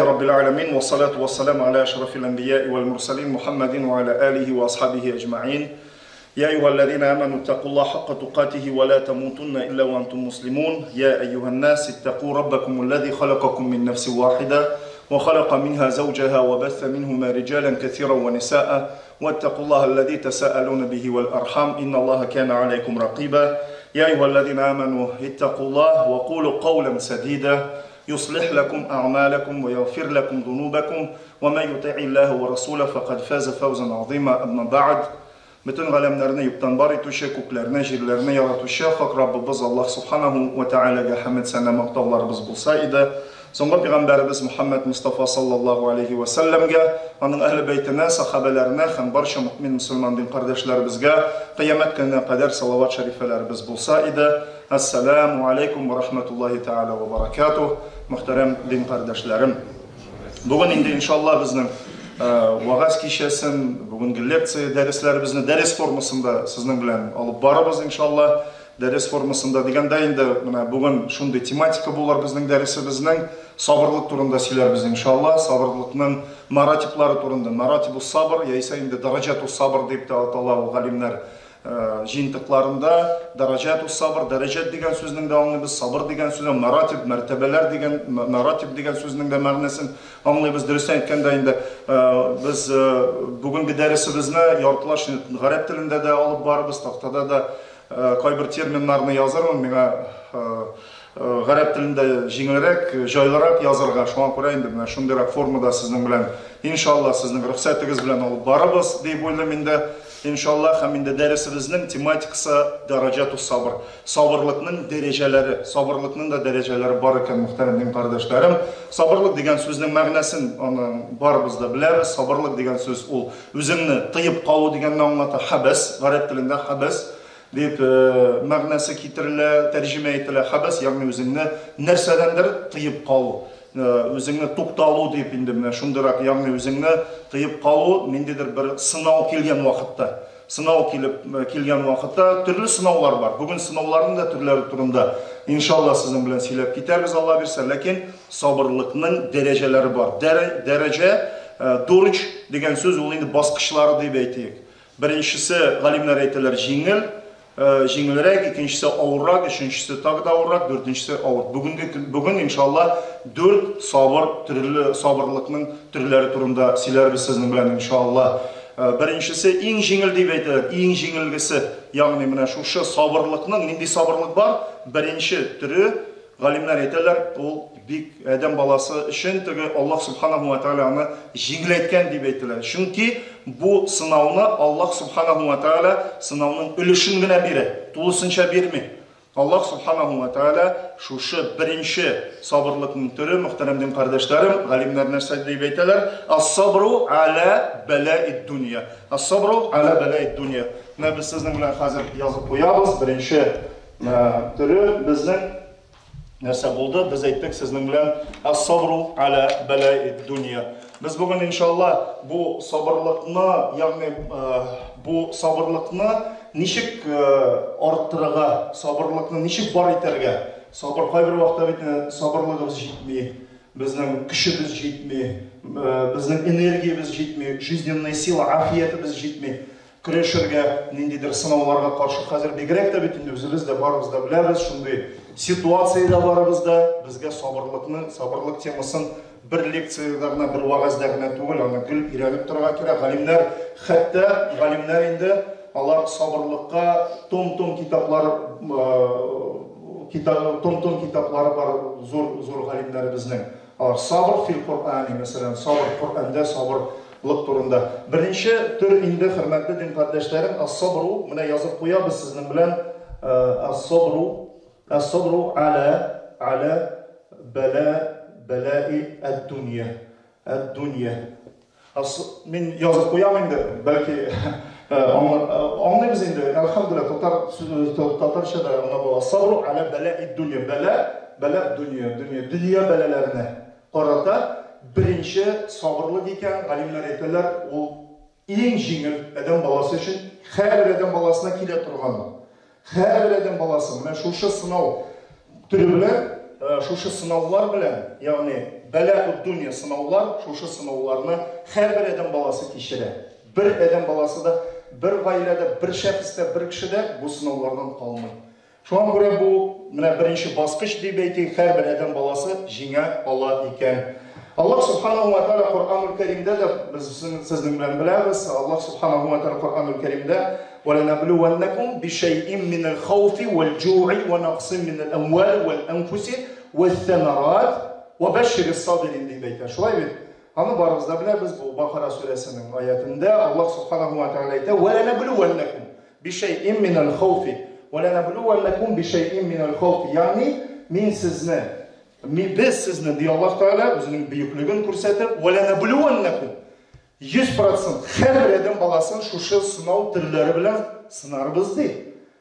رب العالمين والصلاة والسلام على أشرف الأنبياء والمرسلين محمد وعلى آله وأصحابه أجمعين. يا أيها الذين آمنوا اتقوا الله حق تقاته ولا تموتن إلا وأنتم مسلمون. يا أيها الناس اتقوا ربكم الذي خلقكم من نفس واحدة وخلق منها زوجها وبث منهما رجالا كثيرا ونساء واتقوا الله الذي تساءلون به والأرحام إن الله كان عليكم رقيبا. يا أيها الذين آمنوا اتقوا الله وقولوا قولا سديدا يصلح لكم أعمالكم ويغفر لكم ذنوبكم ومن يطع الله ورسوله فقد فاز فوزا عظيما. أما بعد، Bütün галәмнәрне юктан бар итүче, күкләрне, җирләрне яратучы Хак Раббыбыз Аллаһ Субханаһу ва Таалагә хәмд сәна мактауларыбыз булса иде. Соңгы пәйгамбәребез Мухаммад Мустафа саллаллаһу алейхи ва сәлләмгә, аның әһле бәйтенә, сахабәләренә һәм барча мөмин мөселман дин кардәшләребезгә кыямәт көненә кадәр салават шәрифәләребез булса иде. Ассаламу алейкум ва рахматуллаһи тааля ва баракатуһ. Мөхтәрәм дин кардәшләрем, бүген инде иншалла безнең вагаз кичәсен, бүгенге лекция дәресләребезне дәрес формасында сезнең белән алып барабыз иншалла. Дәрес формасында дигәндә инде менә бүген шундый тематика булыр безнең дәресебезнең, сабырлык турында сөйләрбез иншалла, сабырлыкның маратиплары турында, маратибус сабр, яисә инде дараҗатус сабр дип тә атала ул галимнәр җыентыкларында. Дараҗатус сабр, дәрәҗәт дигән сүзнең дә аңлыйбыз, сабыр дигән сүзнең маратиб, мәртәбәләр дигән, маратиб дигән сүзнең дә мәгънәсен аңлыйбыз. Дөресен әйткәндә инде без бүгенге дәресебезне яртылаш гарәп телендә дә алып барабыз, тактада да кайбер терминнарны язырмын, миңа гарәп телендә җиңелрәк, җайлырак язырга. Шуңа күрә инде менә шундыйрак формада сезнең белән иншалла, сезнең рөхсәтегез белән алып барабыз дип уйлыйм инде. Иншалла, һәм инде дәресебезнең тематикасы дараҗатус сабр. Сабырлыкның дәрәҗәләре, сабырлыкның да дәрәҗәләре бар икән, мөхтәрәм дин кардәшләрем. Сабырлык дигән сүзнең мәгънәсен аны барыбыз да беләбез. Сабырлык дигән сүз ул үзеңне тыеп калу дигәнне аңлата. Хәбәс, гарәп телендә хәбәс дип мәгънәсе китерелә, тәрҗемә ителә. Хәбәс, ягъни үзеңне нәрсәдәндер тыеп калу, үзеңне тукталу дип инде менә шундыйрак, ягъни үзеңне тыеп калу, ниндидер бер сынау килгән вакытта. Сынау килеп килгән вакытта төрле сынаулар бар. Бүген сынауларның да төрләре турында иншалла сезнең белән сөйләп китәрбез, Алла бирсә. Ләкин сабырлыкның дәрәҗәләре бар. Дәрәҗә, дурч дигән сүз ул инде баскычлары дип әйтик. Беренчесе, галимнәр әйтәләр, җиңел, җиңелрәк, икенчесе авыррак, өченчесе тагы да авыррак, дүртенчесе авыр. Бүген иншалла дүрт сабыр төрле сабырлыкның төрләре турында сөйләрбез сезнең белән иншалла. Беренчесе иң җиңел дип әйтәләр, иң җиңелгесе, ягъни менә шушы сабырлыкның нинди сабырлык бар? Беренче төре, галимнәр әйтәләр, ул бик адәм баласы өчен теге Аллаһ субханаһу ва тааля аны җиңеләйткән дип әйтелә. Чөнки бу сынауны Аллаһ субханаһу ва тааля сынауның өлешен генә бирә, тулысынча бирми. Аллаһ субханаһу ва тааля шушы беренче сабырлыкның төре, мөхтәрәм дин кардәшләрем, галимнәр нәрсә дип әйтәләр? Ас-сабру аля балаид дунья. Ас-сабру аля балаид дунья. Менә без сезнең белән хәзер язып куябыз. Беренче төре безнең нәрсә булды? Без әйттек сезнең белән ас-сабру аля балаид дунья. Без бүген иншалла бу сабырлыкны, ягъни бу сабырлыкны ничек арттырырга, сабырлыкны ничек бар итәргә? Сабыр кайбер вакытта бит сабырлыгыбыз җитми, безнең көчебез җитми, безнең энергиябез җитми, жизненная сила, афиятебез җитми. Көрәшергә, ниндидер сынауларга каршы хәзер бигрәк тә бит инде үзебез дә барыбыз да беләбез, шундый ситуациядә барыбыз да, безгә сабырлыкны, сабырлык темасын бер лекциядә генә, бер вәгазьдә генә түгел, аны гел өйрәнеп торырга кирәк. Галимнәр, хәтта галимнәр инде алар сабырлыкка том-том китаплар, том-том китаплары бар зур-зур галимнәребезнең. Алар сабыр фил Коръәни, мәсәлән, сабыр Коръәндә сабырлык турында. Беренче төр инде, хөрмәтле дин кардәшләрем, ас-сабру, менә язып куябыз сезнең белән, ас-сабру, ас-сабру аля, аля бала, балаи ад-дунья, ад-дунья. Мин язып куям инде, бәлки аңлыйбыз инде, әлхәмдүлилләһ, татарча да аңлап була. Ас-сабру аля балаи дунья, бала, бала дунья, дунья, дөнья бәлаләренә карата беренче сабырлык икән, галимнәр әйтәләр, ул иң җиңел адәм баласы өчен, һәрбер адәм баласына килә торган. Һәрбер адәм баласы менә шушы сынау төре белән, шушы сынаулар белән, ягъни Бәләүд-дөнья сынаулар, шушы сынауларны һәрбер адәм баласы кичерә. Бер адәм баласы да, бер гаиләдә, бер шәхестә, бер кешедә бу сынаулардан калмый. Шуңа күрә бу менә беренче баскыч дип әйтик, һәрбер адәм баласы җиңә ала икән. Аллаһ субханаһу ва тааля Коръәнул Кәримдә дә без сезнең белән беләбез, Аллаһ субханаһу ва тааля Коръәнул Кәримдә وَلَنَبْلُوَنَّكُمْ بِشَيْءٍ مِنَ الْخَوْفِ وَالْجُوعِ وَنَقْصٍ مِنَ الْأَمْوَالِ وَالْأَنْفُسِ وَالثَّمَرَاتِ وَبَشِّرِ الصَّابِرِينَ дип әйтә. Шулай бит? Аны барыбыз да беләбез, бу Бакара сүрәсенең аятында Аллаһ субханаһу ва тааля әйтә: "وَلَنَبْلُوَنَّكُمْ بِشَيْءٍ مِنَ الْخَوْفِ وَلَنَبْلُوَنَّكُمْ بِشَيْءٍ مِنَ الْخَوْفِ." Ягъни мин сезне, без сезне, ди Аллаһ Тәгалә, үзенең бөеклеген күрсәтеп, "وَلَنَبْلُوَنَّكُمْ" 100% һәрбер адәм баласын шушы сынау төрләре белән сынарбыз ди.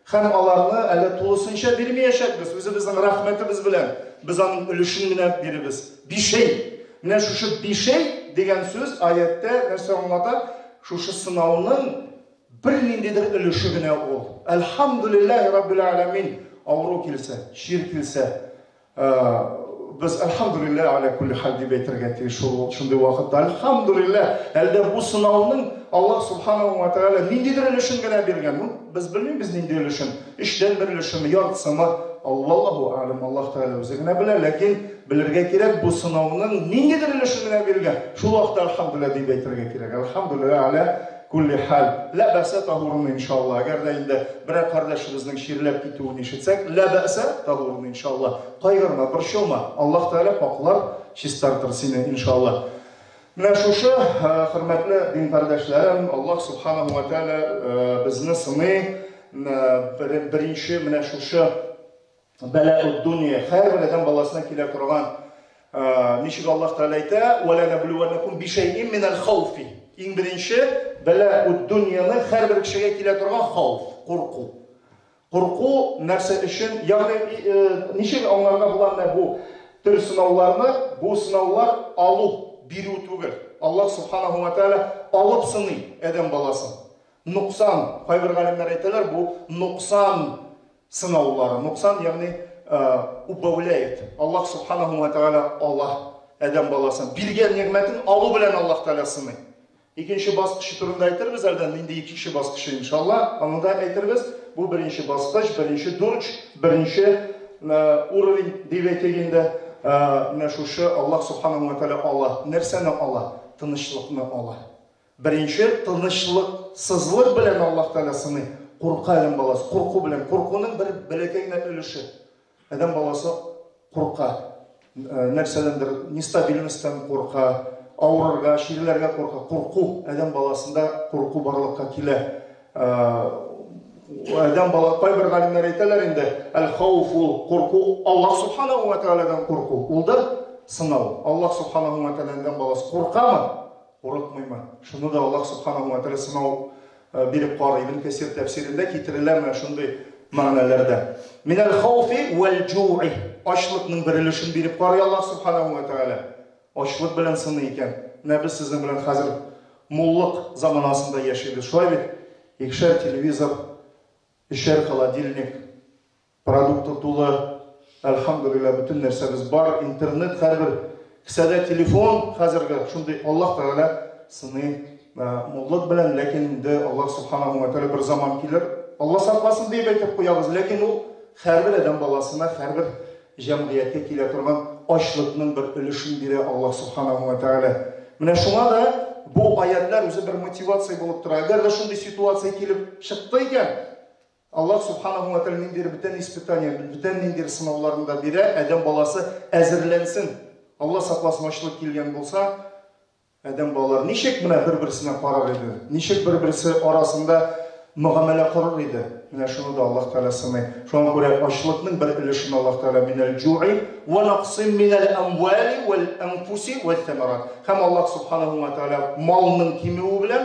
Һәм аларны әле тулысынча бирмәячәкбез, үзебезнең рәхмәтебез белән без аның өлешен генә биребез. Бишәй. Менә шушы бишәй дигән сүз аятта нәрсә аңлата? Шушы сынауның бер ниндидер өлеше генә ул. Әлхәмдүлилләһи раббил аламин. Авыру килсә, чир килсә, без әлхәмдүлилләһ аля кулли хәл дип әйтергә тиеш шул шундый вакытта. Әлхәмдүлилләһ, әлдә бу сынауның Аллаһ субханаһу ва тааля ниндидер өлешен генә биргән. Ну, без белмибез нинди өлешен. Өчтән бер өлешеме, яртысымы, Аллаһу алем, Аллаһ Тәгалә үзе генә белә, ләкин белергә кирәк, бу сынауның ниндидер өлешен генә биргән. Шул вакытта әлхәмдүлилләһ дип әйтергә кирәк. Әлхәмдүлилләһ аля кулли хәл. Ла бәсә таһурун иншалла. Әгәр дә инде берәр кардәшебезнең чирләп китүен ишетсәк, ла бәсә таһурун иншалла. Кайгырма, борчылма. Аллаһ Тәгалә пакълар, чистартыр сине иншалла. Менә шушы, хөрмәтле дин кардәшләрем, Аллаһ субханаһу ва тәгалә безне сыный. Беренче менә шушы бәләүд дөнья, һәрбер адәм баласына килә торган, ничек Аллаһ Тәгалә әйтә, «Ва ланәблүвәннәкүм бишәйин минәл хауфи». Иң беренче бәләүд дөньяны һәрбер кешегә килә торган хауф, курку. Курку нәрсә өчен? Ягъни ничек аңларга була менә бу төр сынауларны? Бу сынаулар алу, бирү түгел. Аллаһ субханаһу ва тәгалә алып сыный адәм баласын. Нуксан, кайбер галимнәр әйтәләр, бу нуксан сынаулары. Нуксан, ягъни убавляет. Аллаһ субханаһу ва тәгалә ала адәм баласын. Биргән нигъмәтен алу белән Аллаһ Тәгалә сыный. Икенче баскычы турында әйтербез, әлдә нинди икенче баскычы иншалла, аны да әйтербез. Бу беренче баскыч, беренче дурч, беренче уровень дип әйтик инде. Менә шушы Аллаһ субханаһу ва тәгалә ала. Нәрсәне ала? Тынычлыкны ала. Беренче тынычлыксызлык белән Аллаһ Тәгалә сыный. Курка адәм баласы, курку белән. Куркуның бер бәләкәй генә өлеше. Адәм баласы курка. Нәрсәдәндер, нестабильностьтан курка, авырырга, чирләргә курка. Курку, адәм баласында курку барлыкка килә. Адәм бала, кайбер галимнәр әйтәләр инде, әл-хауф ул курку, Аллаһ субханаһу ва тәгаләдән курку. Ул да сынау. Аллаһ субханаһу ва тәгаләдән адәм баласы куркамы? Курыкмыймы? Шуны да Аллаһ субханаһу ва тәгалә сынау биреп карый. Ибн Кәсир тәфсирендә китерелә менә шундый мәгънәләрдә. Минәл хауфи вәл җуи. Ачлыкның бер өлешен биреп карый Аллаһ субханаһу ва тәгалә. Ачлык белән сыный икән. Менә без сезнең белән хәзер муллык заманасында яшибез. Шулай бит? Икешәр телевизор, өчәр холодильник, продукты тулы, әлхәмдүлилләһ, бөтен нәрсәбез бар, интернет, һәрбер кесәдә телефон, хәзерге шундый Аллаһ Тәгалә сыный муллык белән, ләкин инде Аллаһ субханаһу ва тәгалә бер заман килер, Аллаһ сакласын диеп әйтеп куябыз, ләкин ул һәрбер адәм баласына, һәрбер җәмгыятькә килә торган ачлыкның бер өлешен бирә Аллаһ субханаһу ва тәгалә. Менә шуңа да бу аятлар үзе бер мотивация булып тора. Әгәр дә шундый ситуация килеп чыкты икән, Аллаһ субханаһу ва тәгалә ниндидер бүтән испытание, бүтән ниндидер сынауларны да бирә, адәм баласы әзерләнсен. Аллаһ сакласын, ачлык килгән булса, адәм балалары ничек менә бер-берсенә карар иде? Ничек бер-берсе арасында мөгамәлә корыр иде? Менә шуны да Аллаһ Тәгалә сыный. Шуңа күрә ачлыкның бер өлешен Аллаһ Тәгалә минәл җуи ва нақсин минәл әмвали вәл әнфуси вәл самарат. Һәм Аллаһ субханаһу ва тәгалә малның кимүе белән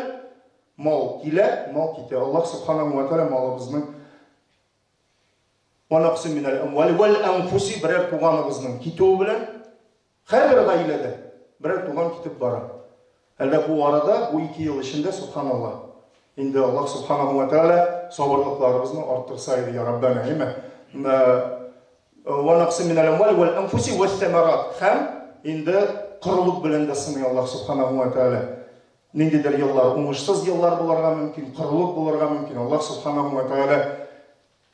мал килә, мал китә. Аллаһ субханаһу ва тәгалә малыбызның ва нақсин минәл әмвали вәл әнфуси берәр туганыбызның китүе белән һәрбер гаиләдә берәр туган китеп бара. Әлбәттә, бу арада, бу 2 ел эчендә, субханаллаһ, инде Аллаһ субханаһу ва тәгалә сабырлыкларыбызны арттырса иде, я Раббана, әйме? Ва нақсин минәл әмвали вәл әнфуси вәс самарат. Һәм инде корылык белән дә сыный Аллаһ Субханаһу ва Тәгалә. Ниндидер еллар уңышсыз еллар булырга мөмкин, корылык булырга мөмкин. Аллаһ Субханаһу ва Тәгалә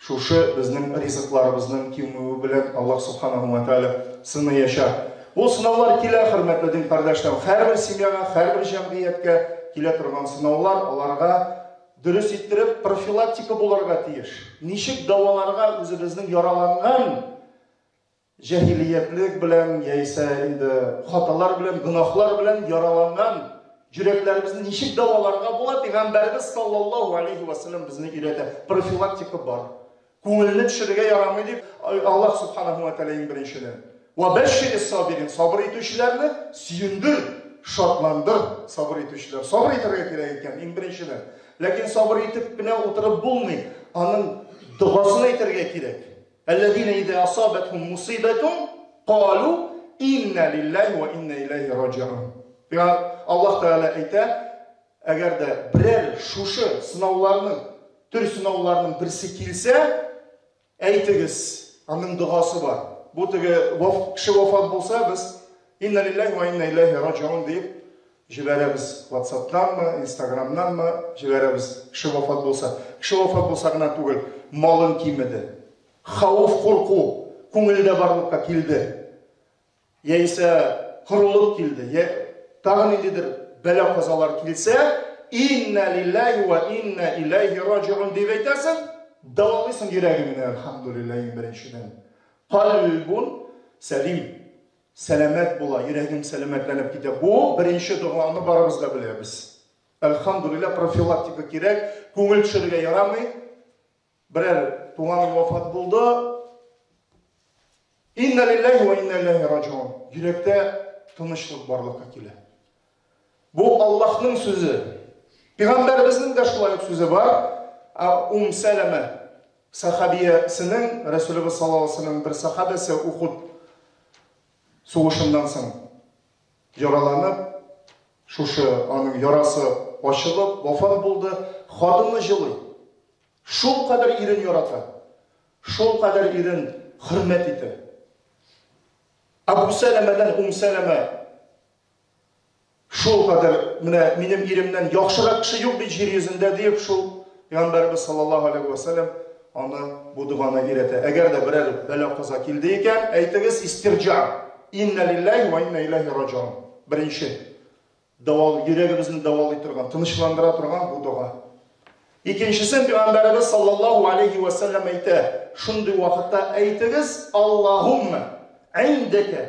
шушы безнең ризыкларыбызның кимүе белән Аллаһ Субханаһу ва Тәгалә сыныячак. Ул сынаулар килә, хөрмәтле дин кардәшләр. Һәрбер семьяга, һәрбер җәмгыятькә килә торган сынаулар, аларга дөрес иттереп профилактика булырга тиеш. Ничек дәваларга үзебезнең яраланган җәһилиятлек белән яисә инде хаталар белән, гөнаһлар белән яраланган йөрәкләребезне ничек дәваларга була, Пәйгамбәребез саллаллаһу алейхи ва саллям безне өйрәтә. Профилактика бар. Күңелне төшерергә ярамый дип Аллаһ субханаһу ва тәгалә иң беренчедән. Ва бәшширис сабирин, сабыр итүчеләрне сөендер, шатландыр, сабыр итүчеләр. Сабыр итәргә кирәк икән иң беренчедән. Ләкин сабыр итеп кенә утырып булмый, аның догасын әйтергә кирәк. Әлләзинә иза асабәтһум мусыйбәтун калу инна лиллаһи ва инна иләйһи раҗиун. Аллаһ Тәгалә әйтә, әгәр дә берәр шушы сынауларның, төр сынауларның берсе килсә, әйтегез, аның догасы бар. Бу теге кеше вафат булса, без инна лиллаһи ва инна иләйһи раҗиун дип җибәрәбез. WhatsApp-танмы, Instagram-нанмы җибәрәбез. Кеше вафат булса. Кеше вафат булса гына түгел, малын кимеде. Хауф, курку күңелдә барлыкка килде. Яисә корылык килде, я тагы ниндидер бәла-казалар килсә, инна лиллаһи ва инна иләйһи раҗиун дип әйтәсең, дәвалыйсың йөрәгеңне, әлхәмдүлилләһ, иң беренчедән. Кальбун сәлим. Сәламәт була, йөрәгең сәламәтләнеп китә. Бу беренче дога, аны барыбыз да беләбез. Әлхәмдүлилләһ, профилактика кирәк, күңел төшерергә ярамый. Берәр туганың вафат булды. Инна лиллаһи ва инна иләйһи раҗиун. Йөрәктә тынычлык барлыкка килә. Бу Аллаһның сүзе. Пәйгамбәребезнең дә шулай ук сүзе бар. Ум Сәләмә сахабиясенең, Рәсүлебез саллаллаһу алейһи вәсәлләм бер сахабәсе Ухуд сугышыннан соң яраланып, шушы аның ярасы ачылып, вафат булды. Хатыны җылый. Шул кадәр ирен ярата. Шул кадәр ирен хөрмәт итә. Абу Сәләмәдән Ум Сәләмә Шул кадәр менә минем иремнән яхшырак кеше юк бит җир йөзендә диеп, шул Пәйгамбәребез саллаллаһу алейһи ва сәлләм аны бу доганы өйрәтә. Әгәр дә берәр бәла-каза килде икән, әйтегез истирҗа. Инна лиллаһи ва инна иләйһи раҗиун. Беренче дәвал, йөрәгебезне дәвалый торган, тынычландыра торган бу дога. Икенчесен Пәйгамбәребез саллаллаһу алейһи ва сәлләм әйтә, шундый вакытта әйтегез, Аллаһумма индәкә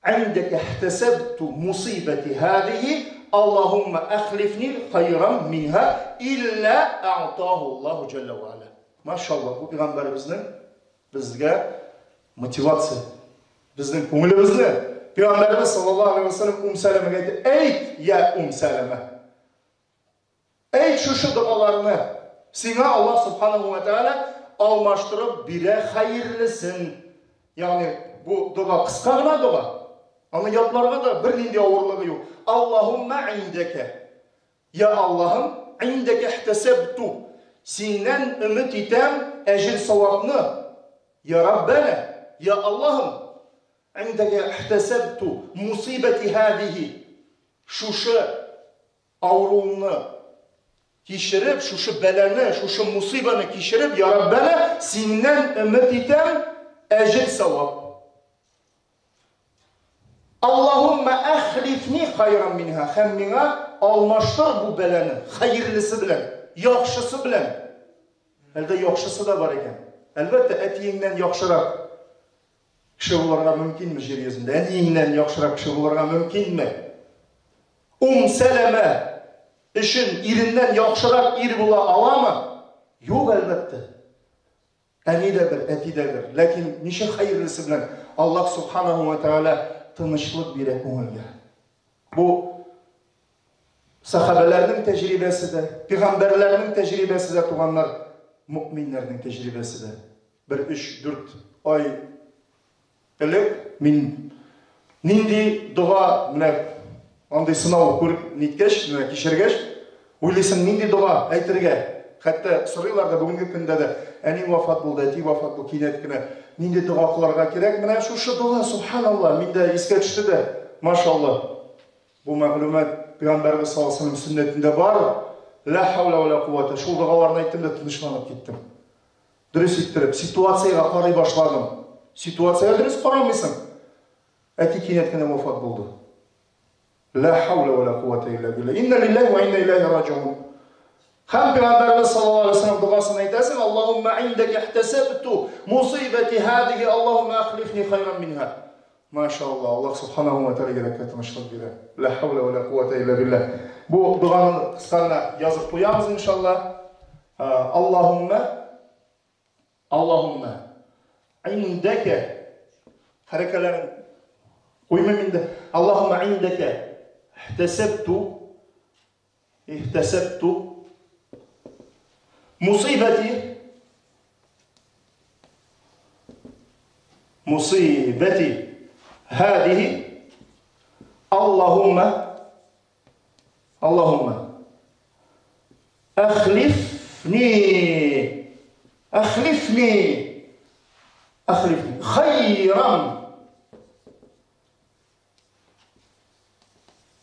Индәкә ихтәсәбту мусыйбәти һәзиһи, Аллаһумма әхлифни хайран минһа илля әгътаһу Аллаһу җәллә вә аля. Машалла, бу пәйгамбәребезнең безгә мотивация, безнең күңелебезне пәйгамбәребез саллаллаһу алейһи ва сәлләм Ум Сәләмәгә әйтте, әйт, я Ум Сәләмә. Әйт шушы догаларны, сиңа Аллаһ Субханаһу ва Тәгалә алмаштырып бирә хәерлесен. Ягъни бу дога кыска гына дога. Аны ятларга да бернинди авырлыгы юк. Аллаһумма индәкә. Я Аллаһым, индәкә ихтәсәбту. Синнән өмет итәм әҗер савапны. Я Раббәнә, я Аллаһым, индәкә ихтәсәбту мусибәти һәзиһи. Шушы Авыруымны кичереп, шушы бәлане, шушы мусыйбаны кичереп, я Раббәнә, синнән өмет итәм әҗер-савап. Аллаһумма әхлифни хайран минһа, һәм миңа алмаштыр бу бәлане хәерлесе белән, яхшысы белән. Әлдә яхшысы да бар икән. Әлбәттә, әтиеңнән яхшырак кеше булырга мөмкинме җир йөзендә? Әниеңнән яхшырак кеше булырга мөмкинме? Ум Сәләмә өчен иреннән яхшырак ир була аламы? Юк, әлбәттә. Әни дә бер, әти дә бер. Ләкин ничек хәерлесе белән Аллаһ Субханаһу ва Тааля тынычлык бирә күңелгә. Бу сахабәләрнең тәҗрибәсе дә, пәйгамбәрләрнең тәҗрибәсе дә, туганнар, мөэминнәрнең тәҗрибәсе дә. Бер өч-дүрт ай элек мин нинди дога, менә андый сынау күреп ниткәч, менә кичергәч, уйлыйсың, нинди дога әйтергә? Хәтта сорыйлар да бүгенге көндә дә, әни вафат булды, әти вафат булды, кинәт кенә нинди дога кылырга кирәк? Менә шушы дога, субханалла, миндә искә төште дә, машалла. Бу мәгълүмат Пәйгамбәребез саллаллаһу алейһи сөннәтендә бар. Ла хаула ва ла куввата. Шул догаларны әйттем дә тынычланып киттем. Дөрес иттереп, ситуациягә карый башладым. Ситуациягә дөрес карамыйсың. Әти кинәт кенә вафат булды. Ла хаула ва ла куввата илля билла. Инна лиллахи ва инна илейхи раджиун. Һәм Пәйгамбәребез саллаллаһу алейһи ва саллям догасын әйтәсең, Аллаһумма индәкә ихтәсәбту мусибати һадихи, Аллаһумма ахлифни хайран минха. Машалла, Аллаһ субханаху ва тааля йөрәккә тынычлык бирә. Ла хаула ва ла куввата илля биллах. Бу доганы кыска гына язып куябыз иншалла. Аллаһумма Аллаһумма индәкә хәрәкәләрен куймыйм инде. Аллаһумма индәкә ихтәсәбту ихтәсәбту мусибати мусибати һадихи Аллаһумма Аллаһумма әхлифни әхлифни әхлифни хайран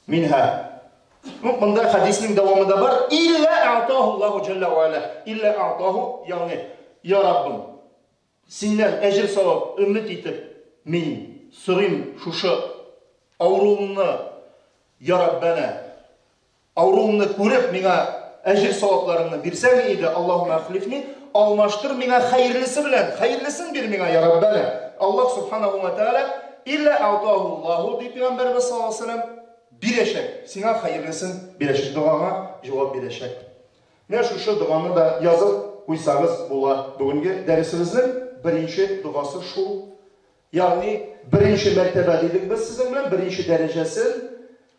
минха. Ну, монда хәдиснең дәвамы да бар. Илля а'таху Аллаһу җәллә ва аля. Илля а'таху, ягъни, я Раббым, синнән әҗер савап өмет итеп мин сорыйм шушы авыруымны, я Раббәнә. Авыруымны күреп миңа әҗер савапларыңны бирсәң иде, Аллаһумма ахлифни, алмаштыр миңа хәерлесе белән, хәерлесен бир миңа, я Раббәнә. Аллаһ субханаху ва тааля илля а'таху Аллаһу дип Пәйгамбәребез саллаллаһу алейһи ва сәлләм бирәчәк, сиңа хәерлесен бирәчәк, догаңа җавап бирәчәк. Менә шушы доганы да язып куйсагыз була. Бүгенге дәресебезнең беренче догасы шул. Ягъни беренче мәртәбә дидек без сезнең белән, беренче дәрәҗәсен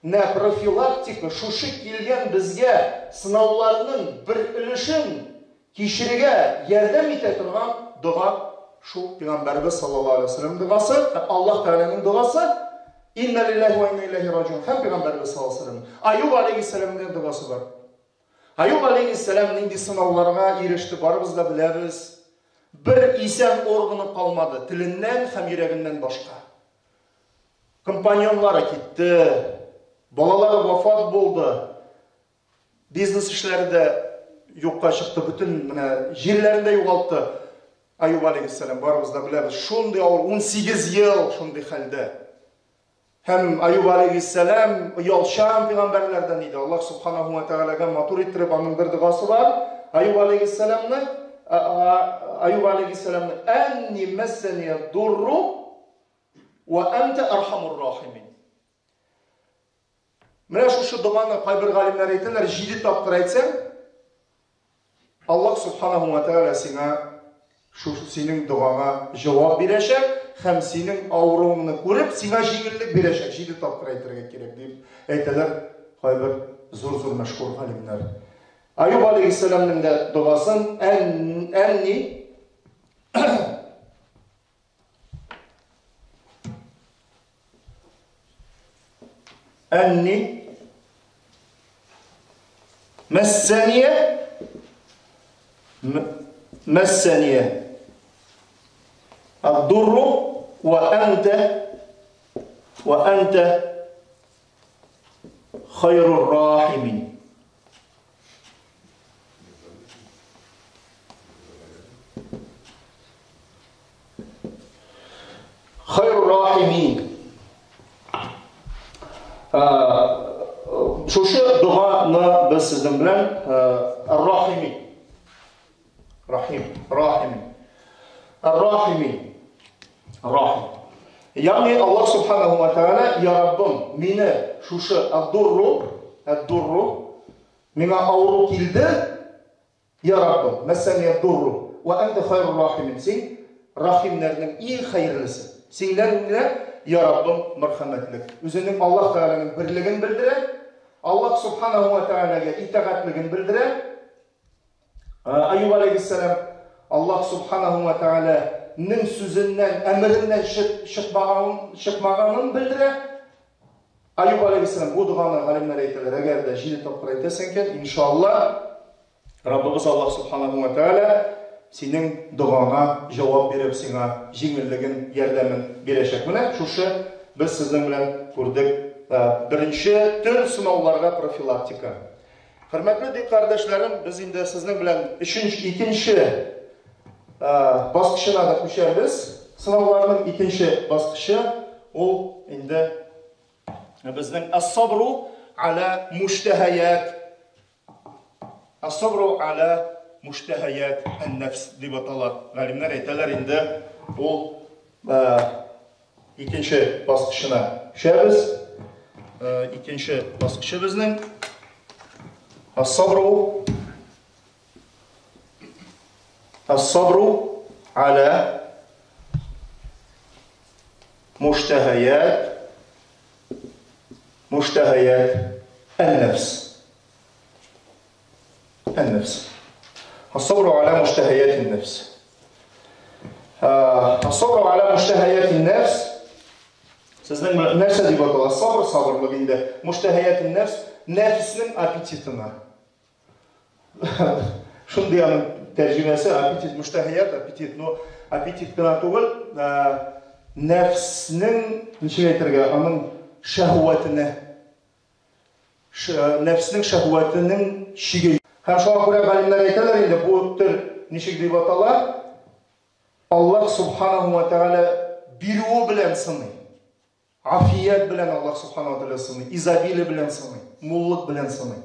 нә профилактика, шушы килгән безгә сынауларның бер өлешен кичерергә ярдәм итә торган дога шул Пәйгамбәребез саллаллаһу алейһи ва сәлләм догасы һәм Аллаһ Тәгаләнең догасы Инна лиллаһи ва инна иләйһи раҗиун һәм Пәйгамбәребез саллаллаһу алейһи ва сәлләм. Аюб алейһиссәламнең догасы бар. Аюб алейһиссәлам нинди сынауларга иреште, барыбыз да беләбез. Бер исән органы калмады, теленнән һәм йөрәгеннән башка. Компаньоннары китте, балалары вафат булды, бизнес эшләре дә юкка чыкты, бөтен менә җирләрен дә югалтты. Аюб алейһиссәлам, барыбыз да беләбез, шундый авыр 18 ел шундый хәлдә. Һәм Аюб алейһиссәлам оялчан пәйгамбәрләрдән иде. Аллаһ субханаһу ва тәгаләгә матур иттереп аның бер догасы бар. Аюб алейһиссәламны Аюб алейһиссәламны әнни мәссәни дурру ва анта архамур рахимин. Менә шушы доганы кайбер галимнәр әйтәләр, 7 тапкыр әйтсәң, Аллаһ Субханаһу ва Тәгалә сиңа шушы синең догаңа җавап бирәчәк һәм синең авыруыңны күреп, сиңа җиңеллек бирәчәк. Җиде тапкыр әйтергә кирәк дип әйтәләр кайбер зур-зур мәшһүр галимнәр. Аюб алейһиссәламнең дә догасын әнни Әнни мәссәния мәссәния ад-дурру ва анта ва анта хайрур рахимин. Хайру рахимин. Шушы доганы без сезнең белән Ар-Рахими. Рахим, Рахими. Ар-Рахими. Рахим. Ягъни Аллаһ субханаху ва тааля, я Раббым, мине шушы ад-дурру, ад-дурру, миңа авыру килде, Я Раббым, мәссәния дурру, вә әнтә хайрур рахимин. Син рахимнәрнең иң хәерлесе. Синнән генә, я Раббым, мәрхәмәтлек. Үзенең Аллаһ Тәгаләнең берлеген белдерә, Аллаһ Субханаһу ва Тәгаләгә итагатьлеген белдерә. Аюб алейһиссәлам Аллаһ Субханаһу ва Тәгаләнең сүзеннән, әмереннән чыкмаганын, чыкмаганын белдерә. Аюб алейһиссәлам бу доганы галимнәр әйтәләр, әгәр дә җиде тапкыр әйтәсең икән, иншаллаһ, Раббыбыз Аллаһ Субханаһу ва Тәгалә синең догаңа җавап биреп, сиңа җиңеллеген, ярдәмен бирәчәк. Менә шушы без сезнең белән күрдек беренче төр сынауларга профилактика. Хөрмәтле дин кардәшләрем, без инде сезнең белән өченче, икенче баскычына да күчәрбез. Сынауларның икенче баскычы ул инде безнең ас-сабру аля муштаһаят. Ас-сабру аля муштаһаят ан-нафс дип атала. Галимнәр әйтәләр инде ул икенче баскычына төшәбез. Икенче баскычы безнең ас-сабру ас-сабру аля муштаһаят муштаһаят ан-нафс. النفس الصبر على مشتهيات النفس الصبر على مشتهيات النفس Сезнең нәрсә дип атала? Сабыр, сабырлык инде. Муштаһаят нәфс, нәфеснең аппетитына. Шундый аның тәрҗемәсе, аппетит, муштаһаят, аппетит. Но аппетит кына түгел, нәфеснең, ничек әйтергә, аның шәһвәтенә. Нәфеснең шәһвәтенең чиге. Һәм шуңа күрә галимнәр әйтәләр инде, бу төр ничек дип атала? Аллаһ субханаһу ва тәгалә бирүе белән сыный. Афият белән Аллаһ субханаһу ва тәгалә сыный, изобилие белән сыный, муллык белән сыный.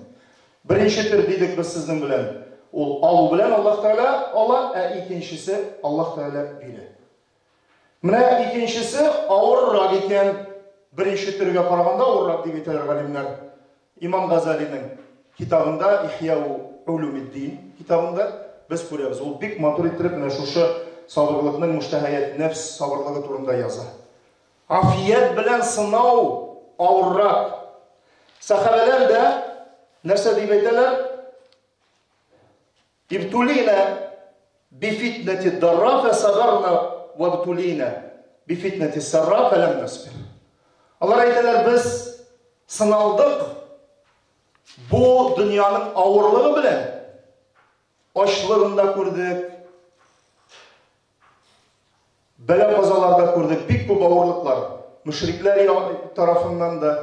Беренче төр дидек без сезнең белән. Ул алу белән Аллаһ Тәгалә ала, ә икенчесе Аллаһ Тәгалә бирә. Менә икенчесе авыррак икән. Беренче төргә караганда авыррак дип әйтәләр галимнәр. Имам Газалиның китабында Ихьяу улумиддин китабында без күрәбез. Ул бик матур иттереп менә шушы сабырлыкның муштаһаят нәфс сабырлыгы турында яза. Афият белән сынау авыррак. Сахабәләр дә нәрсә дип әйтәләр? Ибтулина бифитнәти дарра фәсабарна вабтулина бифитнәти сарра фәләм насбир. Алар әйтәләр, без сыналдык бу дөньяның авырлыгы белән, ачлыгын да күрдек, бәла-казалар да күрдек, бик күп авырлыклар, мөшрикләр тарафыннан да.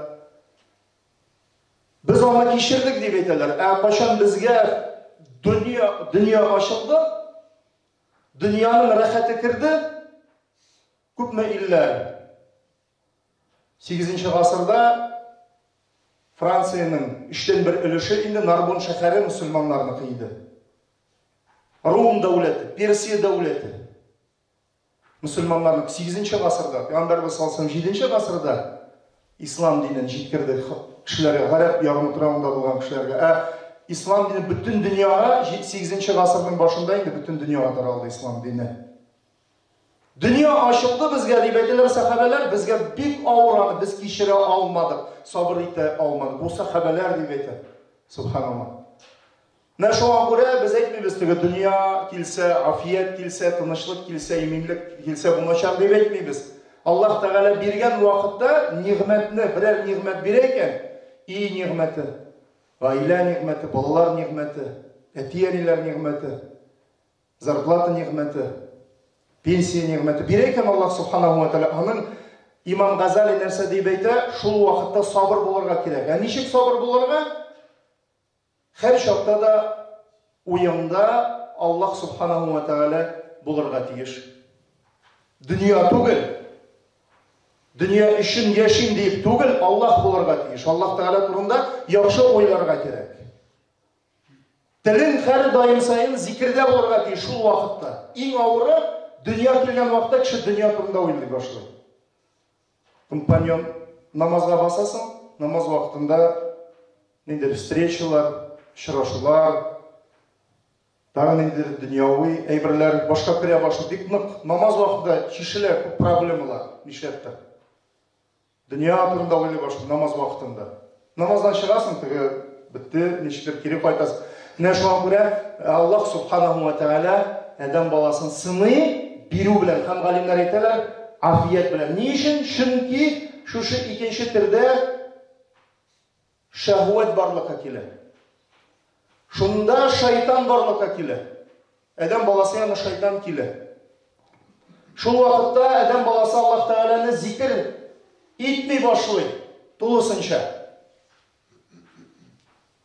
Без аны кичердек дип әйтәләр. Ә кайчан безгә дөнья, дөнья ачылды, дөньяның рәхәте керде, күпме илләр 8 гасырда Франциянең өчтән бер өлеше инде Нарбон шәһәре мөселманнарныкы иде. Рум дәүләте, Персия дәүләте. Мөселманнарның 8 гасырда, Пәйгамбәрбез саллаллаһу алейһи 7 гасырда ислам динен җиткерде кешеләргә, гарәп ярымутравында булган кешеләргә. Ә ислам дине бөтен дөньяга 8 гасырның башында инде бөтен дөньяга таралды ислам дине. Дөнья ачылды безгә дип әйтәләр сәхабәләр, безгә бик авыр аны без кичерә алмадык, сабыр итә алмадык. Бу сәхабәләр дип әйтә. Субханаллаһ. Менә шуңа күрә без әйтмибез теге дөнья килсә, афият килсә, тынычлык килсә, иминлек килсә бу начар дип әйтмибез. Аллаһ Тәгалә биргән вакытта нигъмәтне, берәр нигъмәт бирә икән, и нигъмәте, гаилә нигъмәте, балалар нигъмәте, әти-әниләр нигъмәте, зарплата нигъмәте, пенсия нигъмәте бирә икән Аллаһ Субханаһу ва Тәгалә, аның Имам Газали нәрсә дип әйтә? Шул вакытта сабыр булырга кирәк. Ә ничек сабыр булырга? Һәр чакта да уеңда Аллаһ Субханаһу ва Тәгалә булырга тиеш. Дөнья түгел. Дөнья өчен яшим диеп түгел, Аллаһ булырга тиеш. Аллаһ Тәгалә турында яхшы уйларга кирәк. Телең һәр даим саен зикердә булырга тиеш шул вакытта. Иң авыры дөнья килгән вакытта кеше дөнья турында уйлый башлый. Компаньон намазга басасың, намаз вакытында ниндидер встречалар, очрашулар, тагын ниндидер дөньяви әйберләр башка керә башлый. Бик нык намаз вакытында чишелә күп проблемалар, нишләптер. Дөнья турында уйлый башлый намаз вакытында. Намаздан чыгасың, теге бетте, ничектер кире кайтасың. Менә шуңа күрә Аллаһ субханаһу ва тааля адәм баласын сыный бирү белән һәм галимнәр әйтәләр, афият белән. Ни өчен? Чөнки шушы икенче төрдә шәһвәт барлыкка килә. Шунда шайтан барлыкка килә. Адәм баласы янына шайтан килә. Шул вакытта адәм баласы Аллаһ Тәгаләне зикер итми башлый тулысынча.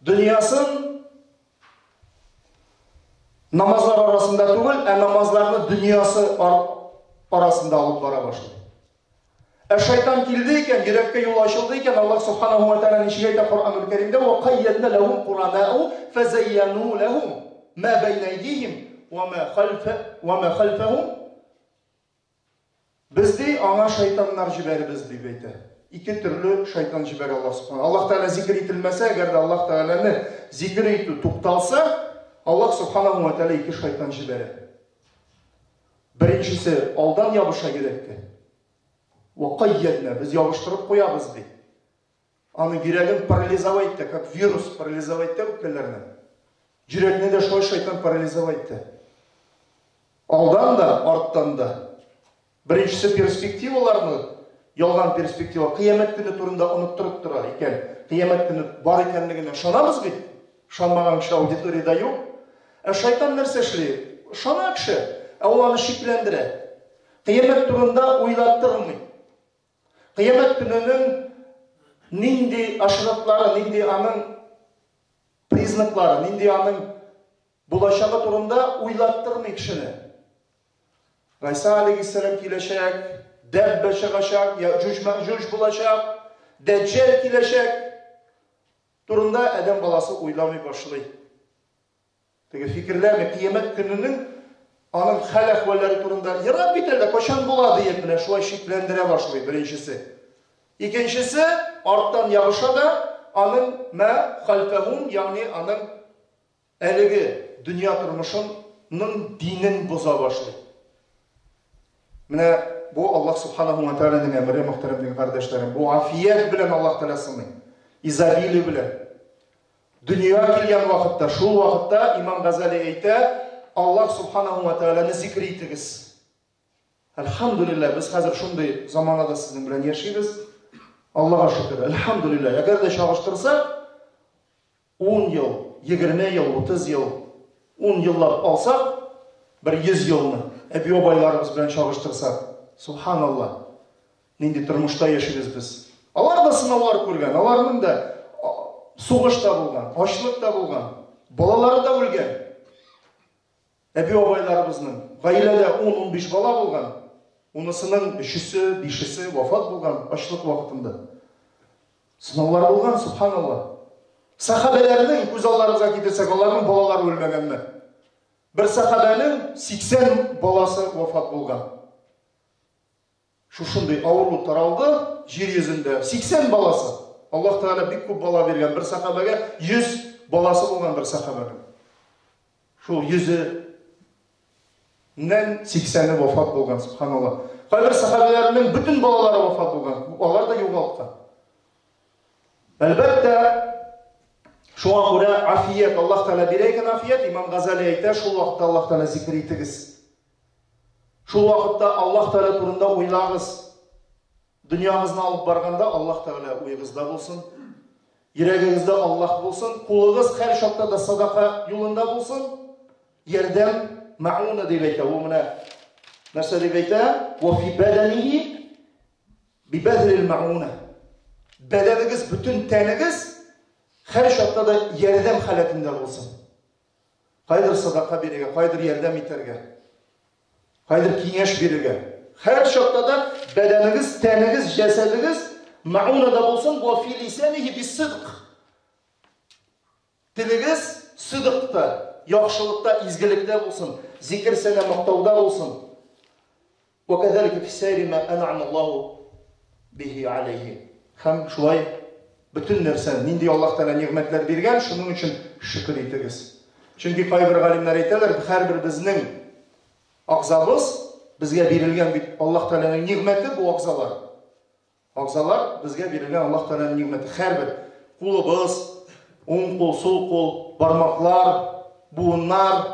Дөньясын намазлар арасында түгел, ә намазларны дөньясы арасында алып бара башлый. Ә шайтан килде икән, йөрәккә юл ачылды икән, Аллаһ субханаһу ва тааля ничек әйтә Коръәнул Кәримдә, "Ва кайядна лахум куранау фазайяну лахум ма байна айдихим ва ма халфа ва ма халфахум." Без ди аңа шайтаннар җибәребез дип әйтә. Ике төрле шайтан җибәрә Аллаһ субханаһу. Аллаһ Тәгалә зикр ителмәсә, әгәр дә Аллаһ Тәгаләне зикр итү тукталса, Аллаһ субханаһу ва тәгалә ике шайтан җибәрә. Беренчесе алдан ябыша йөрәккә. Вакайядна, без ябыштырып куябыз ди. Аның йөрәген парализовать итә, как вирус парализовать итә үпкәләрне. Йөрәкне дә шулай шайтан парализовать итә. Алдан да, арттан да. Беренчесе перспективаларны, ялган перспектива, кыямәт көне турында оныттырып тора икән. Кыямәт көне бар икәнлегенә ышанабыз бит. Ышанмаган кеше аудиториядә юк. Ә шайтан нәрсә эшли? Ышана кеше, ә ул аны шикләндерә. Кыямәт турында уйлаттырмый. Кыямәт көненең нинди ашратлары, нинди аның признаклары, нинди аның булачагы турында уйлаттырмый кешене. Гайса алейхиссалам киләчәк, Дәббә чыгачак, Яҗуҗ Мәҗуҗ булачак, Дәҗҗал киләчәк турында адәм баласы уйламый башлый. Теге фикерләми, кыямәт көненең аның хәл-әхвәлләре турында ерак бит әле, кайчан була диеп менә шулай шикләндерә башлый беренчесе. Икенчесе арттан ябыша да аның мә хальфәһум, ягъни аның әлеге дөнья тормышының динен боза башлый. Менә бу Аллаһ субханаһу ва тааляның әмере, мөхтәрәм дин кардәшләрем. Бу афият белән Аллаһ Тәгалә сыный. Изобилие белән. Дөнья килгән вакытта, шул вакытта Имам Газали әйтә, Аллаһ субханаһу ва тааляны зикр итегез. Әлхәмдүлилләһ, без хәзер шундый заманада сезнең белән яшибез. Аллаһка шөкер. Әлхәмдүлилләһ. Әгәр дә чагыштырсак, 10 ел, 20 ел, 30 ел, 10 еллап алсак, бер 100 елны әби-бабайларыбыз белән чагыштырсак, субханалла, нинди тормышта яшибез без. Алар да сынаулар күргән, аларның да сугыш та булган, ачлык та булган, балалары да үлгән. Әби-бабайларыбызның гаиләдә 10-15 бала булган, унысының өчесе, бишесе вафат булган ачлык вакытында. Сынаулар булган, субханалла. Сахабәләрнең күз алларыбызга китерсәк, аларның балалары үлмәгәнме? Бер сахабәнең 80 баласы вафат булган. Шушындый авыру таралды җир йөзендә. 80 баласы. Аллаһ Тәгалә бик күп бала биргән. Бер сахабәгә 100 баласы булган бер сахабәнең. Шул йөзе нән 80-е вафат булган, субханалла. Кайбер сахабәләрнең бөтен балалары вафат булган. Алар да югалткан. Әлбәттә, шуңа күрә афият, Аллаһ Тәгалә бирә икән афият, Имам Газали әйтә, шул вакытта Аллаһ Тәгалә зикр итегез. Шул вакытта Аллаһ Тәгалә турында уйлагыз. Дөньягызны алып барганда Аллаһ Тәгалә уегызда булсын. Йөрәгегездә Аллаһ булсын. Кулыгыз һәр чакта да садака юлында булсын. Ярдәм мауна дип әйтә. Ул менә нәрсә дип әйтә? Ва фи баданихи бибазлил мауна. Бәдәнегез, бөтен тәнегез һәр чакта да ярдәм халәтендә булсын. Кайдыр садака бирергә, кайдыр ярдәм итәргә, кайдыр киңәш бирергә. Һәр чакта да бәдәнегез, тәнегез, җәсәдегез маунада булсын, ва фи лисанихи бисидк. Телегез сидыкта, яхшылыкта, изгелектә булсын, зикер сәнә мактауда булсын. Ва кәзәлика фи сайри ма ан'ама Аллаһу бихи алейхи. Һәм шулай бөтен нәрсә, нинди Аллаһ Тәгалә нигъмәтләр биргән, шуның өчен шөкер итегез. Чөнки кайбер галимнәр әйтәләр, һәрбер безнең агзабыз безгә бирелгән бит Аллаһ Тәгаләнең нигъмәте бу агзалар. Агзалар безгә бирелгән Аллаһ Тәгаләнең нигъмәте. Һәрбер кулыбыз, уң кул, сул кул, бармаклар, буыннар,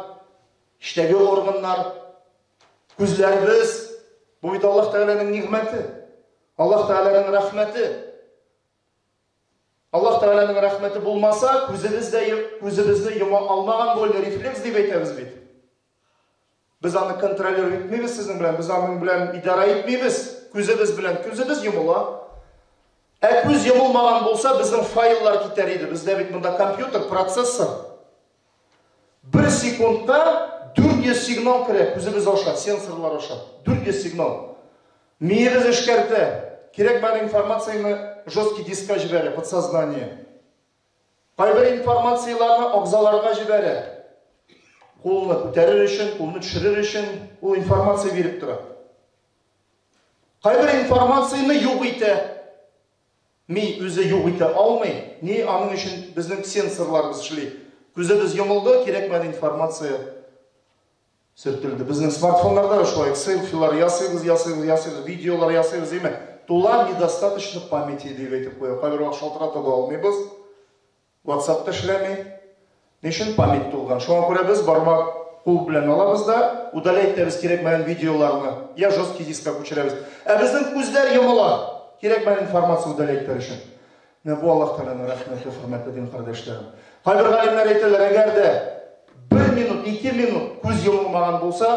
эчтәге органнар, күзләребез, бу бит Аллаһ Тәгаләнең нигъмәте. Аллаһ Тәгаләнең рәхмәте. Аллаһ Тәгаләнең рәхмәте булмаса, күзебез дә күзебезне йома алмаган булыр, рефлекс дип әйтәбез бит. Без аны контролировать итмибез сезнең белән, без аның белән идарә итмибез. Күзебез белән күзебез йомыла. Ә күз йомылмаган булса, безнең файллар китәр иде. Бездә бит монда компьютер, процессор. Бер секундта 400 сигнал керә күзебез аша, сенсорлар аша. 400 сигнал. Миебез эшкәртә. Кирәкмәгән информацияне жесткий дискка җибәрә, подсознание. Кайбер информацияләрне агзаларга җибәрә. Кулны күтәрер өчен, кулны төшерер өчен ул информация биреп тора. Кайбер информацияне юк итә. Ми үзе юк итә алмый. Ни аның өчен безнең сенсорларыбыз эшли. Күзебез йомылды, кирәкмәгән информация сөртелде. Безнең смартфоннарда да шулай селфилар ясыйбыз, ясыйбыз, ясыйбыз, видеолар ясыйбыз, димме? Тула недостаточно памяти дип әйтеп куя. Кайбер вакыт шалтырата да алмыйбыз. WhatsApp та эшләми. Ни өчен память тулган? Шуңа күрә без бармак кул белән алабыз да удалять итәбез кирәкмәгән видеоларны. Я жесткий дискка күчерәбез. Ә безнең күзләр йомыла. Кирәкмәгән информация удалять итәр өчен. Менә бу Аллаһ Тәгаләнең рәхмәте, хөрмәтле дин кардәшләрем. Кайбер галимнәр әйтәләр, әгәр дә бер минут, ике минут күз йомылмаган булса,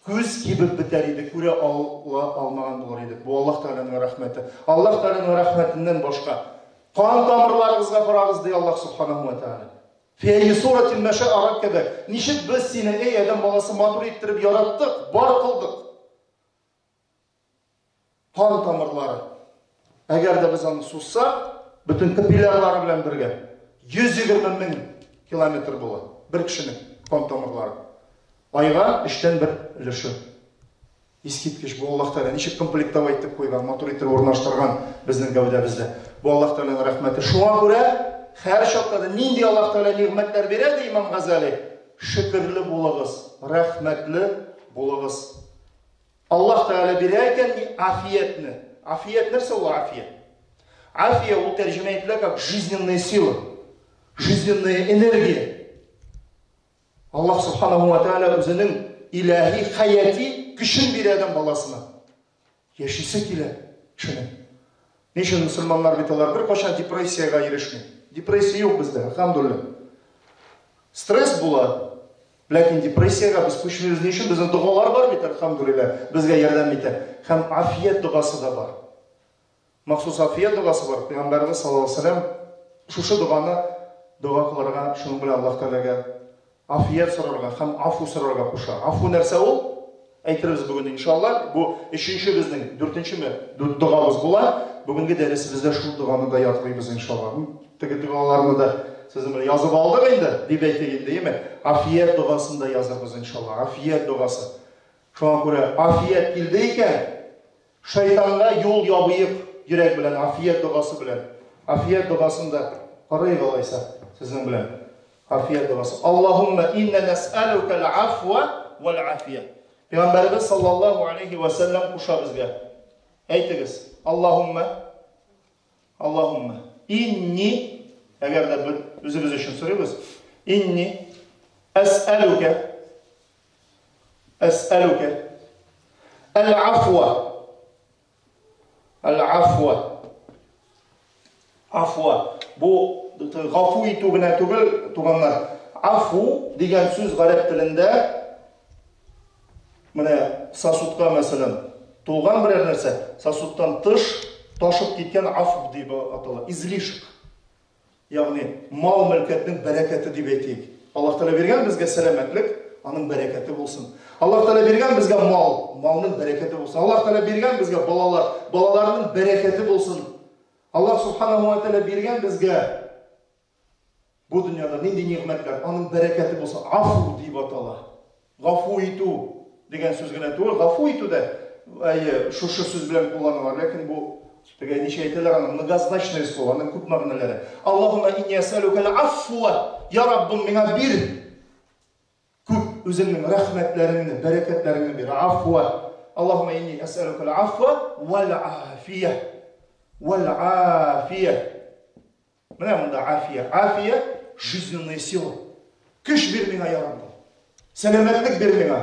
күз кибеп бетәр иде, күрә ала алмаган булыр идек. Бу Аллаһ Тәгаләнең рәхмәте. Аллаһ Тәгаләнең рәхмәтеннән башка. Кан тамырларыгызга карагыз, ди Аллаһ Субханаһу ва Тәгалә. Фи әйи суратин ма ша'а раккабак. Ничек без сине, эй адәм баласы, матур иттереп яраттык, бар кылдык. Кан тамырлары. Әгәр дә без аны сузсак, бөтен капиллярлары белән бергә 120 мең километр була бер кешенең кан тамырлары. Айга өчтән бер өлеше. Искиткеч, бу Аллаһ Тәгалә ничек комплектовать итеп куйган, матур итеп урнаштырган безнең гәүдәбездә. Бу Аллаһ Тәгаләнең рәхмәте. Шуңа күрә һәр чакта да нинди Аллаһ Тәгалә нигъмәтләр бирә, ди Имам Газали, шөкерле булыгыз, рәхмәтле булыгыз. Аллаһ Тәгалә бирә икән ни афиятне. Афият нәрсә ул афият? Афия ул тәрҗемә ителә как жизненная сила, жизненная энергия. Аллаһ Субханаху ва Тәгалә үзенең илаһи хаяти көчен бирә адәм баласына. Яшисе килә кешенең. Ни өчен мөселманнар бит алар беркайчан депрессиягә ирешми? Депрессия юк бездә, әлхәмдүлилләһ. Стресс була, ләкин депрессиягә без күчмибез. Ни өчен? Безнең догалар бар бит, әлхәмдүлилләһ, безгә ярдәм итә. Һәм афият догасы да бар. Махсус афият догасы бар. Пәйгамбәребез саллаллаһу алейһи ва сәлләм шушы доганы дога кылырга, шуның белән Аллаһ Тәгаләгә афият сорарга һәм афу сорарга куша. Афу нәрсә ул? Әйтербез бүген иншалла. Бу өченче безнең, дүртенчеме догабыз була. Бүгенге дәресебездә шул доганы да ятлыйбыз иншалла. Теге догаларны да сезнең белән язып алдык инде, дип әйтик инде, әйеме? Афият догасын да язырбыз иншалла. Афият догасы. Шуңа күрә афият килде икән, Шайтанга юл ябыйк йөрәк белән, афият догасы белән. Афият догасын да карыйк алайса сезнең белән. Афият догасы. Аллаһумма инна нас'алука ал-афва вал-афия. Пәйгамбәребез саллаллаһу алейхи ва саллям куша безгә. Әйтегез, Аллаһумма Аллаһумма инни, әгәр дә бер үзебез өчен сорыйбыз, инни әс'алука Әс'әлүкә әл-афва. Әл-афва. Афва. Бу гафу итү генә түгел, туганнар. Афу дигән сүз гарәп телендә менә сосудка, мәсәлән, тулган берәр нәрсә, сосудтан тыш ташып киткән афу дип атала. Излишек. Ягъни мал-мөлкәтнең бәрәкәте дип әйтик. Аллаһ Тәгалә биргән безгә сәламәтлек, аның бәрәкәте булсын. Аллаһ Тәгалә биргән безгә мал, малның бәрәкәте булсын. Аллаһ Тәгалә биргән безгә балалар, балаларның бәрәкәте булсын. Аллаһ Субханаһу ва Тәгалә биргән безгә бу дөньяда нинди нигъмәтләр, аның бәрәкәте булсын. Афу дип атала. Гафу итү дигән сүз генә түгел, гафу итү дә, әйе, шушы сүз белән кулланыла, ләкин бу теге ничә әйтәләр аны, многозначное слово, аның күп мәгънәләре. Аллаһумма инни әсәлүкәл афва, я Раббым, миңа бир күп үзеңнең рәхмәтләреңне, бәрәкәтләреңне бир. Афва. Аллаһумма инни әсәлүкәл афва вәл афия. Вәл афия. Менә монда афия. Афия жизненная сила. Көч бир миңа, я Раббым. Сәламәтлек бир миңа.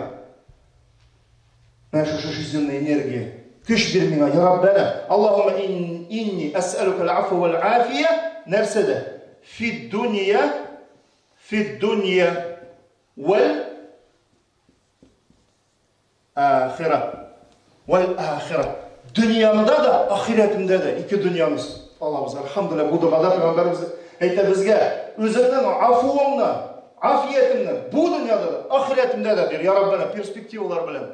Менә шушы жизненная энергия. Көч бир миңа, я Раббәнә. Аллаһумма инни әсәлүкә әл-афва вәл-афия. нәрсәдә? Фид дөнья, фид дөнья вәл ахира. Вәл ахира. Дөньямда да, ахирәтемдә дә ике дөньямыз алабыз. Әлхәмдүлилләһ, бу догада пәйгамбәребез әйтә безгә, үзеңнең афуыңны, афиятеңне бу дөньяда да, ахирәтемдә дә бир, я Раббана, перспективалар белән.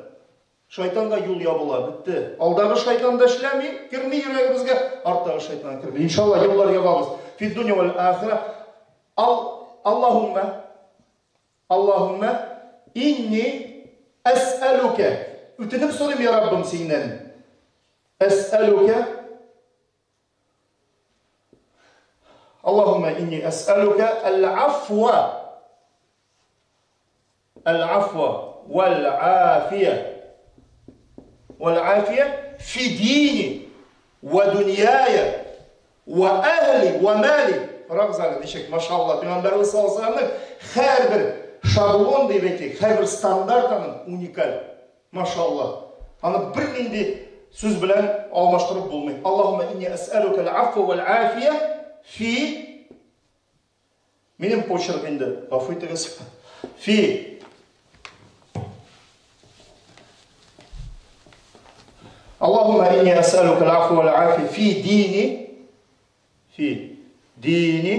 Шайтанга юл ябыла, бетте. Алдагы шайтан да эшләми, керми йөрәгебезгә, арттагы шайтан керми. Иншалла, юллар ябабыз. Фид дөнья вәл ахира. Аллаһумма, Аллаһумма инни әсәлүкә. Үтенеп сорыйм, я Раббым, синнән. Әсәлүкә. Аллаһумма инни әсәлүкә әл-афва. Әл-афва вәл-афия. Вәл-афия фи дини вә дөньяя вә әһли вә мали. Карагыз әле, ничек, машалла, Пәйгамбәребез саллаллаһу алейһи ва һәрбер шаблон дип әйтик, һәрбер стандарт аның уникаль. Машалла. Аны бернинди сүз белән алмаштырып булмый. Аллаһумма инни әсәлүкә әл-афва вәл-афия фи. Минем почерк инде, гафу итегез. Фи. Аллаһумма инни әсәлүкә әл-афва вәл-афия фи дини, фи дини,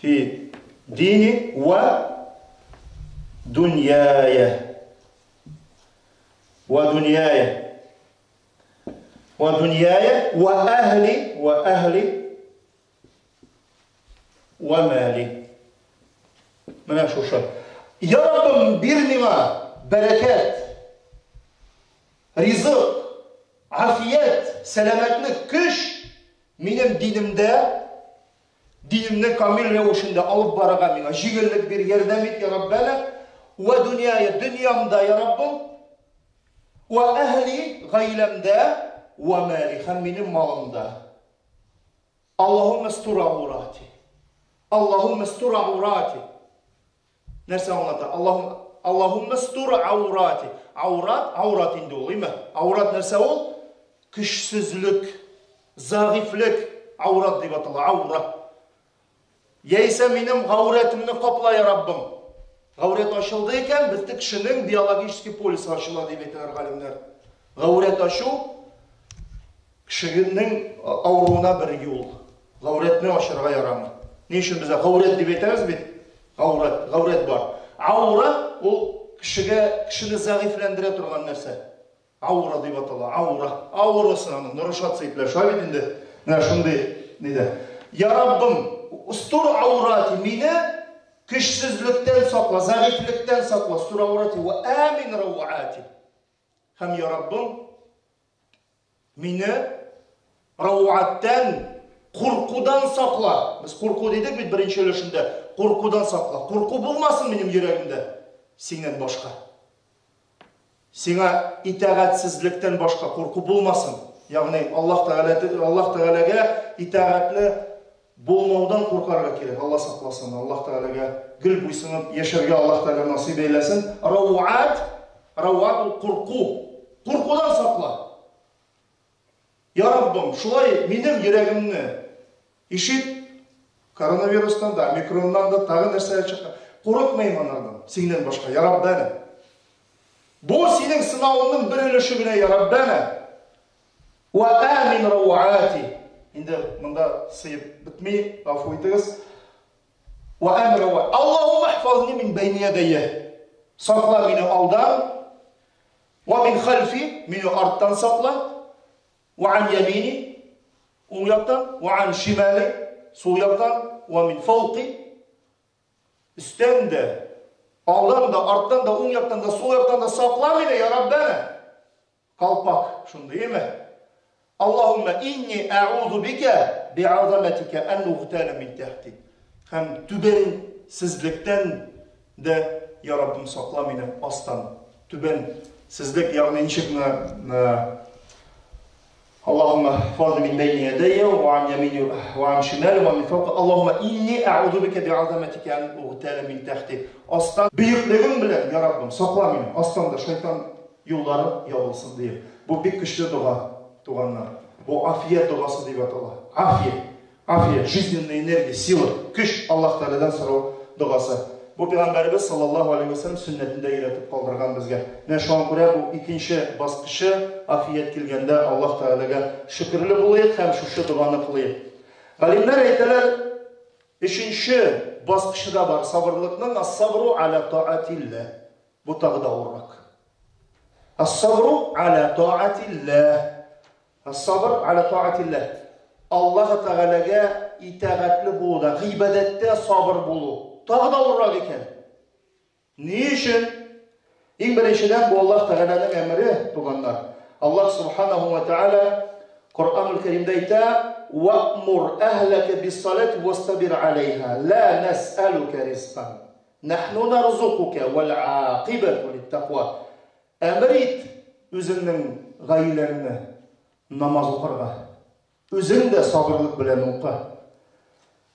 фи дини ва дуньяя. Ва дуньяя. Ва дуньяя ва әһли, ва әһли ва мали. Менә шушы. Я Раббым, бир миңа бәрәкәт, ризык, афият, сәламәтлек, көч минем динемдә, динемне камил рәвешендә алып барырга миңа җиңеллек бир, ярдәм ит, я Раббәнә. Ва дөньяя, дөньямда, я Раббым, ва әһли, гаиләмдә, ва мали, һәм минем малымда. Аллаһумма стур аурати. Аллаһумма стур аурати. Нәрсә аңлата? Аллаһум Аллаһумма стур аурати. Аурат, аурат инде ул, име? Аурат нәрсә ул? Көчсезлек, зәгыйфьлек, аурат дип атала, аура. Яисә минем гаурәтемне капла, я Раббым. Гаурәт ачылды икән, бетте, кешенең биологический полюсы ачыла дип әйтәләр галимнәр. Гаурәт ачу кешенең авыруына бер юл. Гаурәтне ачырга ярамый. Ни өчен без гаурәт дип әйтәбез бит? Гаурәт, гаурәт бар. Аура ул кешегә, кешене зәгыйфьләндерә торган нәрсә. Аура дип атала, аура. Аурасы аны нарушаться ителә. Шулай бит инде. Менә шундый нидә. Я Раббым, устур аурати, мине көчсезлектән сакла, зәгыйфьлектән сакла. Устур аурати ва амин рауати. Һәм я Раббым, мине рауаттан, куркудан сакла. Без курку дидек бит беренче өлешендә. Куркудан сакла. Курку булмасын минем йөрәгемдә синнән башка. Сиңа итагатьсезлектән башка курку булмасын. Ягъни Аллаһ Тәгалә, Аллаһ Тәгаләгә итагатьле булмаудан куркарга кирәк. Аллаһ сакласын. Аллаһ Тәгаләгә гел буйсынып яшәргә Аллаһ Тәгалә насыйп әйләсен. Рауат, рауат ул курку. Куркудан сакла. Я Раббым, шулай минем йөрәгемне ишет, коронавирустан да, омикроннан да, тагы нәрсәләр чыккан. Курыкмыйм анардан, синнән башка, я Раббәнә. Бу синең сынавыңның бер өлеше генә, я Раббәнә. Ва амин рауати. Инде монда сыеп бетми, гафу итегез. Ва амин рауати. Аллаһумма ихфазни мин бәйни ядәйя. Сакла мине алдан. Ва мин хальфи, мине арттан сакла. Ва ан ямини, уң яктан, ва ан шимали, сул яктан, ва мин фауки, өстән дә, алдан да, арттан да, уң яктан да, сул яктан да сакла мине, я Раббәнә. Колпак шундый, име? Аллаһумма инни а'узу бика би'азаматика ан угтала мин тахти. Һәм түбәнсезлектән дә, я Раббым, сакла мине астан. Түбәнсезлек, ягъни ничек менә Аллаһумма фазли мин бәйни ядәйя ва ан ямини ва ан шимали ва мин фавқи. Аллаһумма инни а'узу бика би'азаматика ан угтала мин тахти. Астан бөеклегең белән, я Раббым, сакла мине. Астан да шайтан юллары ябылсын диеп. Бу бик көчле дога, туганнар. Бу афия догасы дип атала. Афия. Афия, жизненная энергия, сила, көч Аллаһ Тәгаләдән сорау догасы. Бу пәйгамбәребез саллаллаһу алейһи ва сәлләм сөннәтендә өйрәтеп калдырган безгә. Менә шуңа күрә бу икенче баскычы афият килгәндә Аллаһ Тәгаләгә шөкерле булыйк һәм шушы доганы кылыйк. Галимнәр әйтәләр, өченче баскычы да бар сабырлыкның, ас-сабру аля таатилләһ. Бу тагы да авыррак. Ас-сабру аля таатилләһ. Ас-сабр аля таатилләһ. Аллаһ Тәгаләгә итагатьле булуда, гыйбадәттә сабыр булу тагы да авыррак икән. Ни өчен? Иң беренчедән, бу Аллаһ Тәгаләнең әмере, туганнар. Аллаһ Субханаһу ва Тәгалә Коръәнул Кәримдә әйтә: "Ва'мур әһләкә бис-салати вастабир алейха, ла нас'алука ризкан. Нахну нарзукука вал акибату литтаква." Әмер ит үзеңнең гаиләңне намаз укырга. Үзең дә сабырлык белән укы.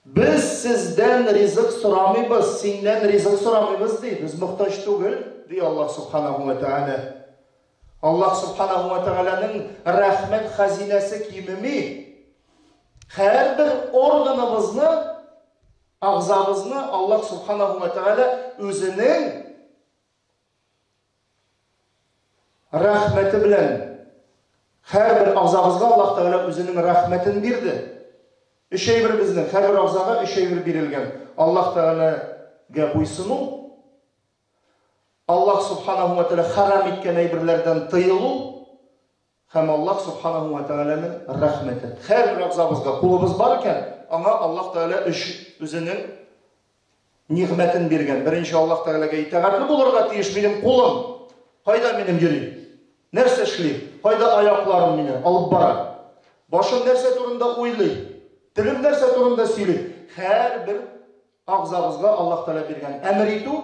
Без сездән ризык сорамыйбыз, синнән ризык сорамыйбыз, ди. Без мохтаҗ түгел, ди Аллаһ Субханаһу ва Тәгалә. Аллаһ Субханаһу ва Тәгаләнең рәхмәт хәзинәсе кимеми. Һәрбер органыбызны, агзабызны Аллаһ Субханаһу ва Тәгалә үзенең Рәхмәте белән һәрбер агзабызга Аллаһ Тәгалә үзенең рәхмәтен бирде. Өч әйбер безнең һәрбер агзага өч әйбер бирелгән. Аллаһ Тәгаләгә буйсыну, Аллаһ Субханаһу ва Тәгалә харам иткән әйберләрдән тыелу һәм Аллаһ Субханаһу ва Тәгаләнең рәхмәте. Һәрбер агзабызга кулыбыз бар икән, аңа Аллаһ Тәгалә өч үзенең нигъмәтен биргән. Беренче Аллаһ Тәгаләгә итагатьле булырга тиеш минем кулым. Кайда минем йөри? Нәрсә эшли? Кайда аякларым мине алып бара? Башым нәрсә турында уйлый? Телем нәрсә турында сөйли? Һәрбер агзабызга Аллаһ Тәгалә биргән әмер итү,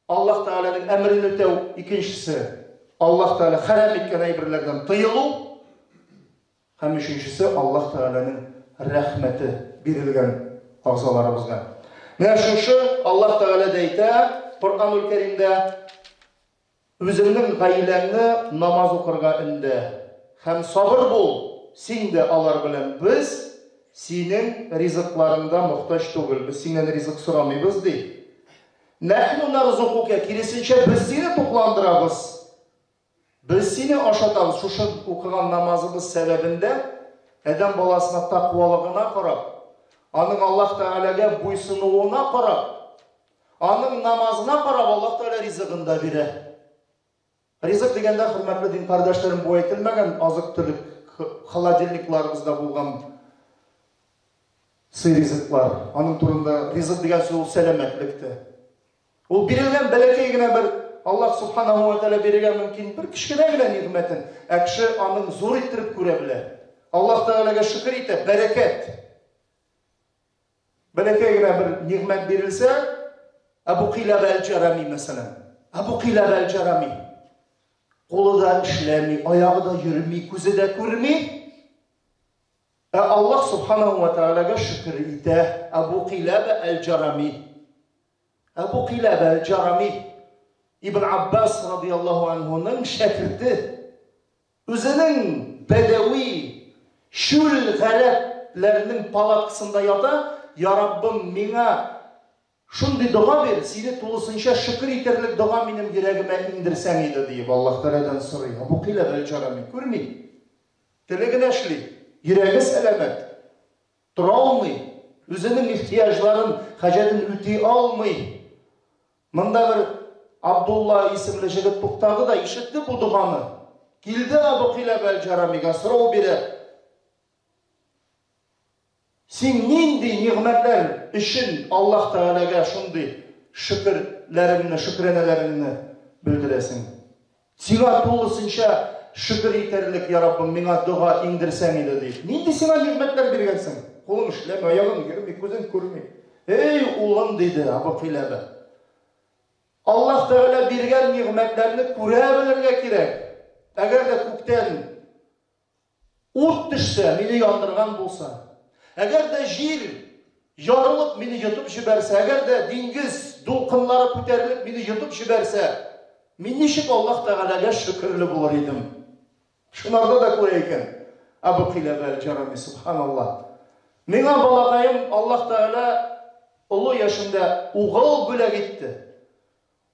Аллаһ Тәгаләнең әмерен үтәү, икенчесе, Аллаһ Тәгалә хәрам иткән әйберләрдән тыелу, һәм өченчесе, Аллаһ Тәгаләнең рәхмәте бирелгән агзаларыбызга. Менә шушы Аллаһ Тәгалә дә әйтә Коръәнул Кәримдә, Үзеңнең гаиләңне намаз укырга өндә һәм сабыр бул, син дә алар белән, без синең ризыкларыңда мохтаҗ түгел, без синнән ризык сорамыйбыз, ди. Нәхну нарзукука, киресенчә, без сине тукландырабыз. Без сине ашатабыз. Шушы укыган намазыбыз сәбәбендә адәм баласына тәкъвалыгына карап, аның Аллаһ Тәгаләгә буйсынуына карап, аның намазына карап Аллаһ Тәгалә ризыгын да бирә. Ризык дигәндә, хөрмәтле дин кардәшләрем, бу әйтелмәгән азык-төлек, холодильникларыбызда булган сый ризыклар. Аның турында ризык дигән сүз ул сәламәтлек тә. Ул бирелгән бәләкәй генә бер Аллаһ субханаһу ва тәгалә бирергә мөмкин бер кечкенә генә нигъмәтен, ә кеше аның зур иттереп күрә белә. Аллаһ Тәгаләгә шөкер итә, бәрәкәт. Бәләкәй генә бер нигъмәт бирелсә, Әбу Кыйлаба әл-Җарами мәсәлән. Әбу Кыйлаба әл-Җарами кулы да эшләми, аягы да йөрми, күзе дә күрми. Ә Аллаһ субханаһу ва тәгаләгә шөкер итә. Әбу Кыйлаба әл-Җарами. Әбу Кыйлаба әл-Җарами Ибн Аббас радияллаһу анһуның шәкерте. Үзенең бәдәви чүл гарәпләрнең палаткасында ята, Я Раббым, миңа шундый дога бир, сине тулысынча шөкер итәрлек дога минем йөрәгемә иңдерсәң иде, диеп Аллаһ Тәгаләдән сорый. Әбу Кыйлаба әл-Җарами күрми. Теле генә эшли, йөрәге сәламәт. Тора алмый, үзенең ихтыяҗларын, хаҗәтен үти алмый. Монда бер Абдулла исемле җегет туктады да ишетте бу доганы. Килде Абу Кыйләбә әл-Җарамига сорау бирә. Син нинди нигъмәтләр өчен Аллаһ Тәгаләгә шундый шөкерләреңне, шөкранәләреңне белдерәсең? Сиңа тулысынча шөкер итәрлек, я Раббым, миңа дога иңдерсәң иде, дип. Нинди сиңа нигъмәтләр биргәнсең? Кулың эшләми, аягың йөрми, күзең күрми. Эй, улым, диде Абу Кыйләбә. Аллаһ Тәгалә биргән нигъмәтләрне күрә белергә кирәк. Әгәр дә күктән Ут төшсә, мине яндырган булса, әгәр дә җир ярылып мине йотып җибәрсә, әгәр дә диңгез дулкыннары күтәрелеп мине йотып җибәрсә, мин ничек Аллаһ Тәгаләгә шөкерле булыр идем? Шунарда да күрә икән. Әбу Кыйләбә әл-Җарами, субханаллаһ. Миңа балакаем Аллаһ Тәгалә олы яшендә угыл бүләк итте.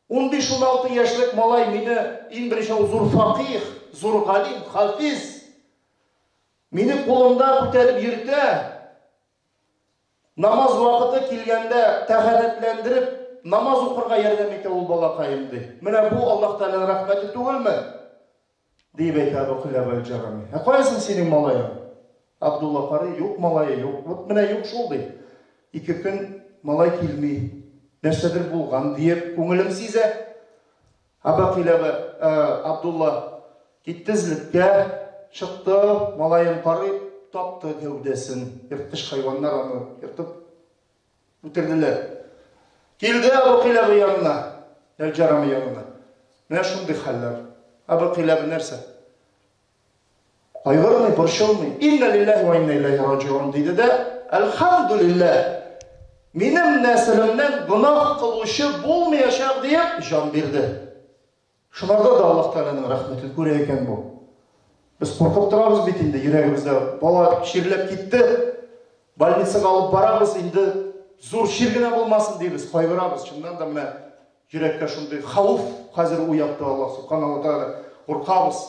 15-16 яшьлек малай мине иң беренче ул зур факих, зур галим, хафиз. Мине кулында күтәреп йөртә. Намаз вакыты килгәндә тәһарәтләндереп, намаз укырга ярдәм итә ул балакаем, ди. Менә бу Аллаһ Тәгаләнең рәхмәте түгелме? Дип әйтә Әбу Кыйләбә әл-Җарами. Ә кая соң синең малаең? Абдулла карый, юк малае, юк. Вот менә юк шул, ди. Ике көн малай килми. Нәрсәдер булган, диеп күңелем сизә. Әбу Кыйләбә, Абдулла китте эзлеккә, чыкты, малаен карый, тапты гәүдәсен. Ерткыч хайваннар аны ертып үтерделәр. Килде Әбу Кыйләбә янына, Әл-Җарами янына. Менә шундый хәлләр. Әбу Кыйләбә нәрсә? Кайгырмый, борчылмый. Инна лилләһи ва инна иләйһи раҗиун диде дә, әлхәмдүлилләһ, минем нәселемнән гөнаһ кылучы булмаячак диеп җан бирде. Шунарда да Аллаһ Тәгаләнең рәхмәтен күрә икән бу. Без куркып торабыз бит инде, йөрәгебездә бала чирләп китте, больницага алып барабыз, инде зур чир генә булмасын дибез, кайгырабыз. Чыннан да менә йөрәккә шундый хәвеф хәзер уятты Аллаһ Субханаһу ва Тәгалә. Куркабыз.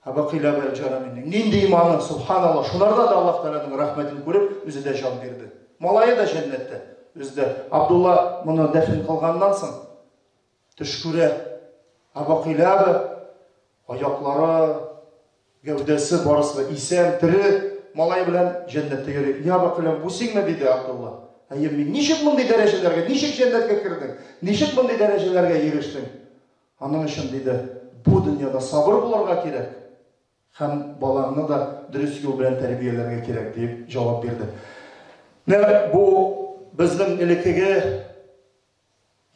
Әбу Кыйләбә әл-Җараминың нинди иманы, субханаллаһ, шунарда да Аллаһ Тәгаләнең рәхмәтен күреп, үзе дә җан бирде. Малае да җәннәттә, үзе дә. Абдулла моны дәфен кылганнан соң төш күрә. Әбу Кыйләбә аяклары, гәүдәсе барысы да исән, тере, малае белән җәннәттә йөри. Я Әбу Кыйләбә, бу синме? диде Абдулла. Әйе, мин. Ничек мондый дәрәҗәләргә, ничек җәннәткә кердең? Ничек мондый дәрәҗәләргә ирештең? Аның өчен, диде, бу дөньяда сабыр булырга кирәк һәм балаңны да дөрес юл белән тәрбияләргә кирәк, диеп җавап бирде. Менә бу безнең элеккеге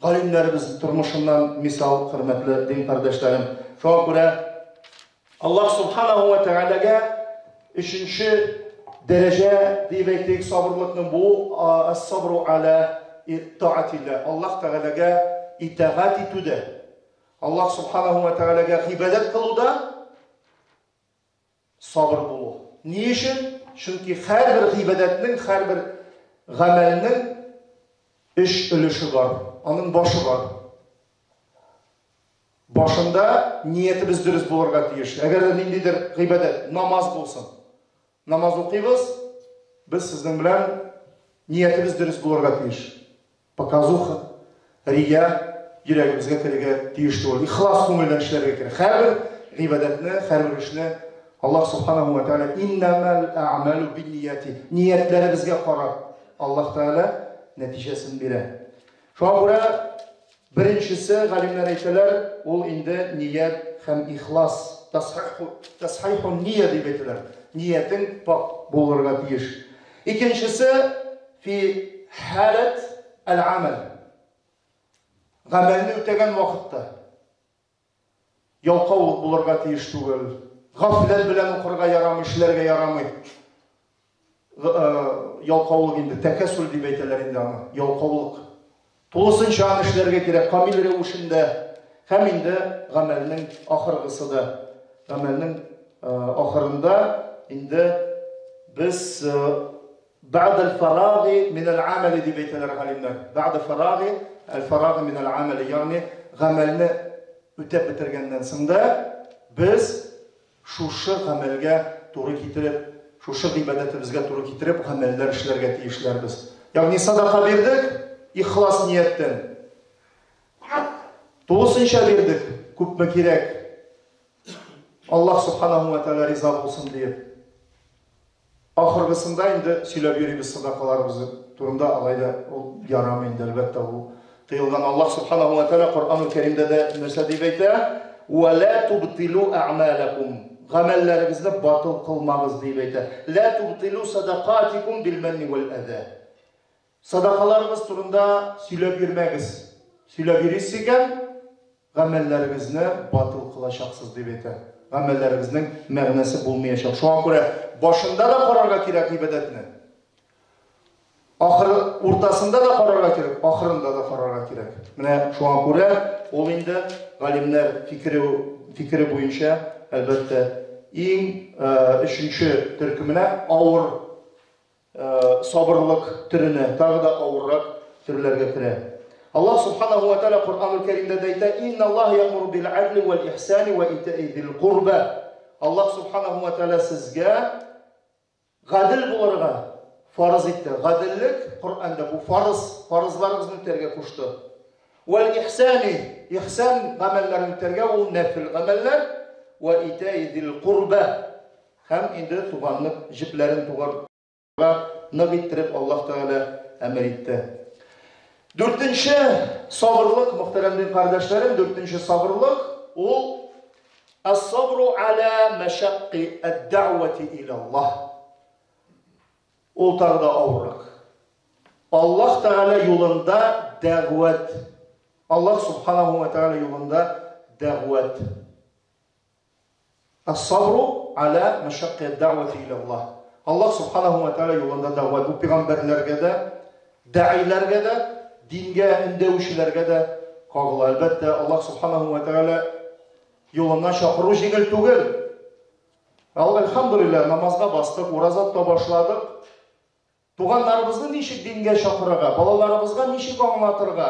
галимнәребез тормышыннан мисал, хөрмәтле дин кардәшләрем. Шуңа күрә Аллаһ Субханаһу ва Тәгаләгә өченче дәрәҗә дип әйтик, сабырлыкның бу ас-сабру аля таатилла. Аллаһ Тәгаләгә итагать итүдә, Аллаһ Субханаһу ва Тәгаләгә гыйбадәт кылуда сабыр булу. Ни өчен? Чөнки һәрбер гыйбадәтнең, һәрбер гамәлнең өч өлеше бар, аның башы бар. Башында ниятебез дөрес булырга тиеш. Әгәр дә ниндидер гыйбадәт, намаз булсын. Намаз укыйбыз, без сезнең белән ниятебез дөрес булырга тиеш. Показуха, рия йөрәгебезгә керергә тиеш түгел. Ихлас күңелдән эшләргә кирәк. Һәрбер гыйбадәтне, һәрбер эшне Аллаһ субханаһу ва тааля иннамал а'малу биннияти. Ниятләребезгә карап Аллаһ Тааля нәтиҗәсен бирә. Шуңа күрә беренчесе, галимнәр әйтәләр, ул инде ният һәм ихлас, тасхихун ния дип әйтәләр. Ниятең пакь булырга тиеш. Икенчесе, фи халәт әл-амәл. Гамәлне үтәгән вакытта. Ялкаулык булырга тиеш түгел. Гафләт белән укырга ярамый, эшләргә ярамый. Ялкаулык инде, тәкәсүл дип әйтәләр инде аны, ялкаулык. Тулысынча аны эшләргә кирәк, камил рәвешендә. Һәм инде гамәлнең ахыргысы да, гамәлнең ахырында инде без Бәгъд әл-фараги мин әл-амәли дип әйтәләр галимнәр. Бәгъд фараги әл-фараги мин әл-амәли, ягъни гамәлне үтәп бетергәннән соң да без шушы гамәлгә туры китереп, шушы гыйбадәтебезгә туры китереп гамәлләр эшләргә тиешләрбез. Ягъни садака бирдек, ихлас нияттән. Тулысынча бирдек, күпме кирәк. Аллаһ субханаһу ва тааля риза булсын диеп. Ахыргысында инде сөйләп йөрибез садакаларыбыз турында, алай да ул ярамый инде, әлбәттә, ул тыелган. Аллаһ субханаһу ва тааля Коръәнул Кәримдә дә нәрсә дип әйтә? Ва ла тубтилу а'малакум. Гамәлләрегезне батыл кылмагыз дип әйтә. Ла тубтилу садакатикум бил манни вал әза. Садакаларыгыз турында сөйләп йөрмәгез. Сөйләп йөрисез икән, гамәлләрегезне батыл кылачаксыз, дип әйтә. Гамәлләрегезнең мәгънәсе булмаячак. Шуңа күрә башында да карарга кирәк гыйбадәтне. Ахыр уртасында да карарга кирәк, ахырында да карарга кирәк. Менә шуңа күрә ул инде галимнәр фикере фикере буенча, әлбәттә, иң өченче төркеменә, авыр сабырлык төренә, тагы да авыррак төрләргә керә. Аллаһ субханаху ва тааля Коръәнул Кәримдә дә әйтә: "Инналлаһа я'муру бил адли вал ихсани ва итаи зил курба". Аллаһ субханаху ва тааля сезгә гадел булырга фарыз итте. Гаделлек Коръәндә бу фарыз, фарызларыгызны үтәргә кушты. Вәл ихсани, ихсан гамәлләрен үтәргә, ул нәфил гамәлләр, вә итаи зил курба һәм инде туганлык җепләрен тугарга нык иттереп Аллаһ Тәгалә әмер итте. Дүртенче сабырлык, мөхтәрәм дин кардәшләрем, дүртенче сабырлык ул ас-сабру аля машакки ад-дa'вати иля Аллаһ. Ул тагы да авыррак. Аллаһ Тәгалә юлында дәгъват. Аллаһ Субханаху ва Тәгалә юлында дәгъват. Ас-сабру аля машакки ад-дa'вати иля Аллаһ. Аллаһ Субханаху ва Тәгалә юлында дәгъват. Бу пәйгамбәрләргә дә, дәгыйләргә дә, дингә өндәүчеләргә дә кагыла. Әлбәттә, Аллаһ Субханаху ва Тәгалә юлына чакыру җиңел түгел. Ал, әлхәмдүлилләһ, намазга бастык, ураза тота башладык. Туганнарыбызны ничек дингә чакырырга, балаларыбызга ничек аңлатырга,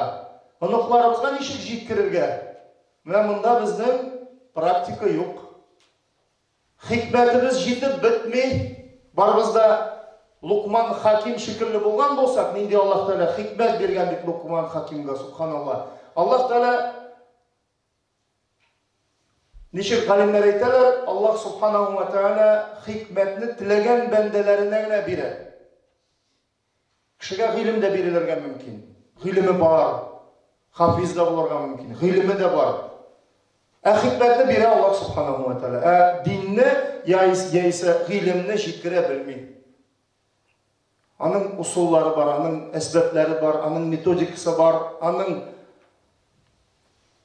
оныкларыбызга ничек җиткерергә? Менә монда безнең практика юк. Хикмәтебез җитеп бетми. Барыбыз да Лукман Хаким шикелле булган булсак, нинди Аллаһ Тәгалә хикмәт биргән бит Лукман Хакимгә, субханаллаһ. Аллаһ Тәгалә Ничек галимнәр әйтәләр, Аллаһ субханаһу ва тааля хикмәтне теләгән бәндәләренә генә бирә. Кешегә гыйлем дә бирелергә мөмкин. Гыйлеме бар, хафиз да булырга мөмкин, гыйлеме дә бар. Ә хикмәтне бирә Аллаһ субханаһу ва тааля. Ә динне яисә гыйлемне җиткерә белми. Аның усуллары бар, аның әсбаплары бар, аның методикасы бар, аның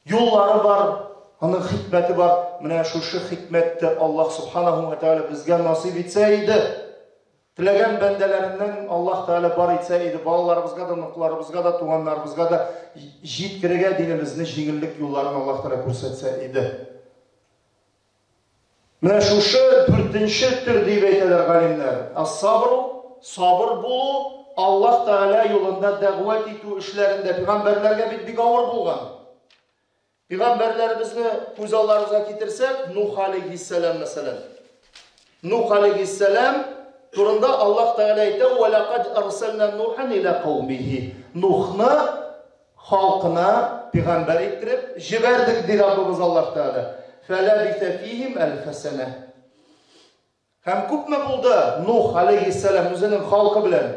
юллары бар, аның хикмәте бар. Менә шушы хикмәтте Аллаһ субханаху ва тааля безгә насыйп итсә иде. Теләгән бәндәләреннән Аллаһ Тәгалә бар итсә иде, балаларыбызга да, оныкларыбызга да, туганнарыбызга да җиткерергә динебезне җиңеллек юлларын Аллаһ Тәгалә күрсәтсә иде. Менә шушы дүртенче төр дип әйтәләр галимнәр. Ас-сабру, сабыр булу, Аллаһ Тәгалә юлында дәгъват итү эшләрендә пәйгамбәрләргә бит бик авыр булган. Пәйгамбәрләребезне күз алларыбызга китерсәк, Нух алейһиссәлам мәсәлән. Нух алейһиссәлам турында Аллаһ Тәгалә әйтә: "Ва лакад арсална Нухан иля каумихи". Нухны халкына пәйгамбәр иттереп җибәрдек, ди Раббыбыз Аллаһ Тәгалә. Фәләбисә фихим әлфә сәнә. Һәм күпме булды Нух алейһиссәлам үзенең халкы белән?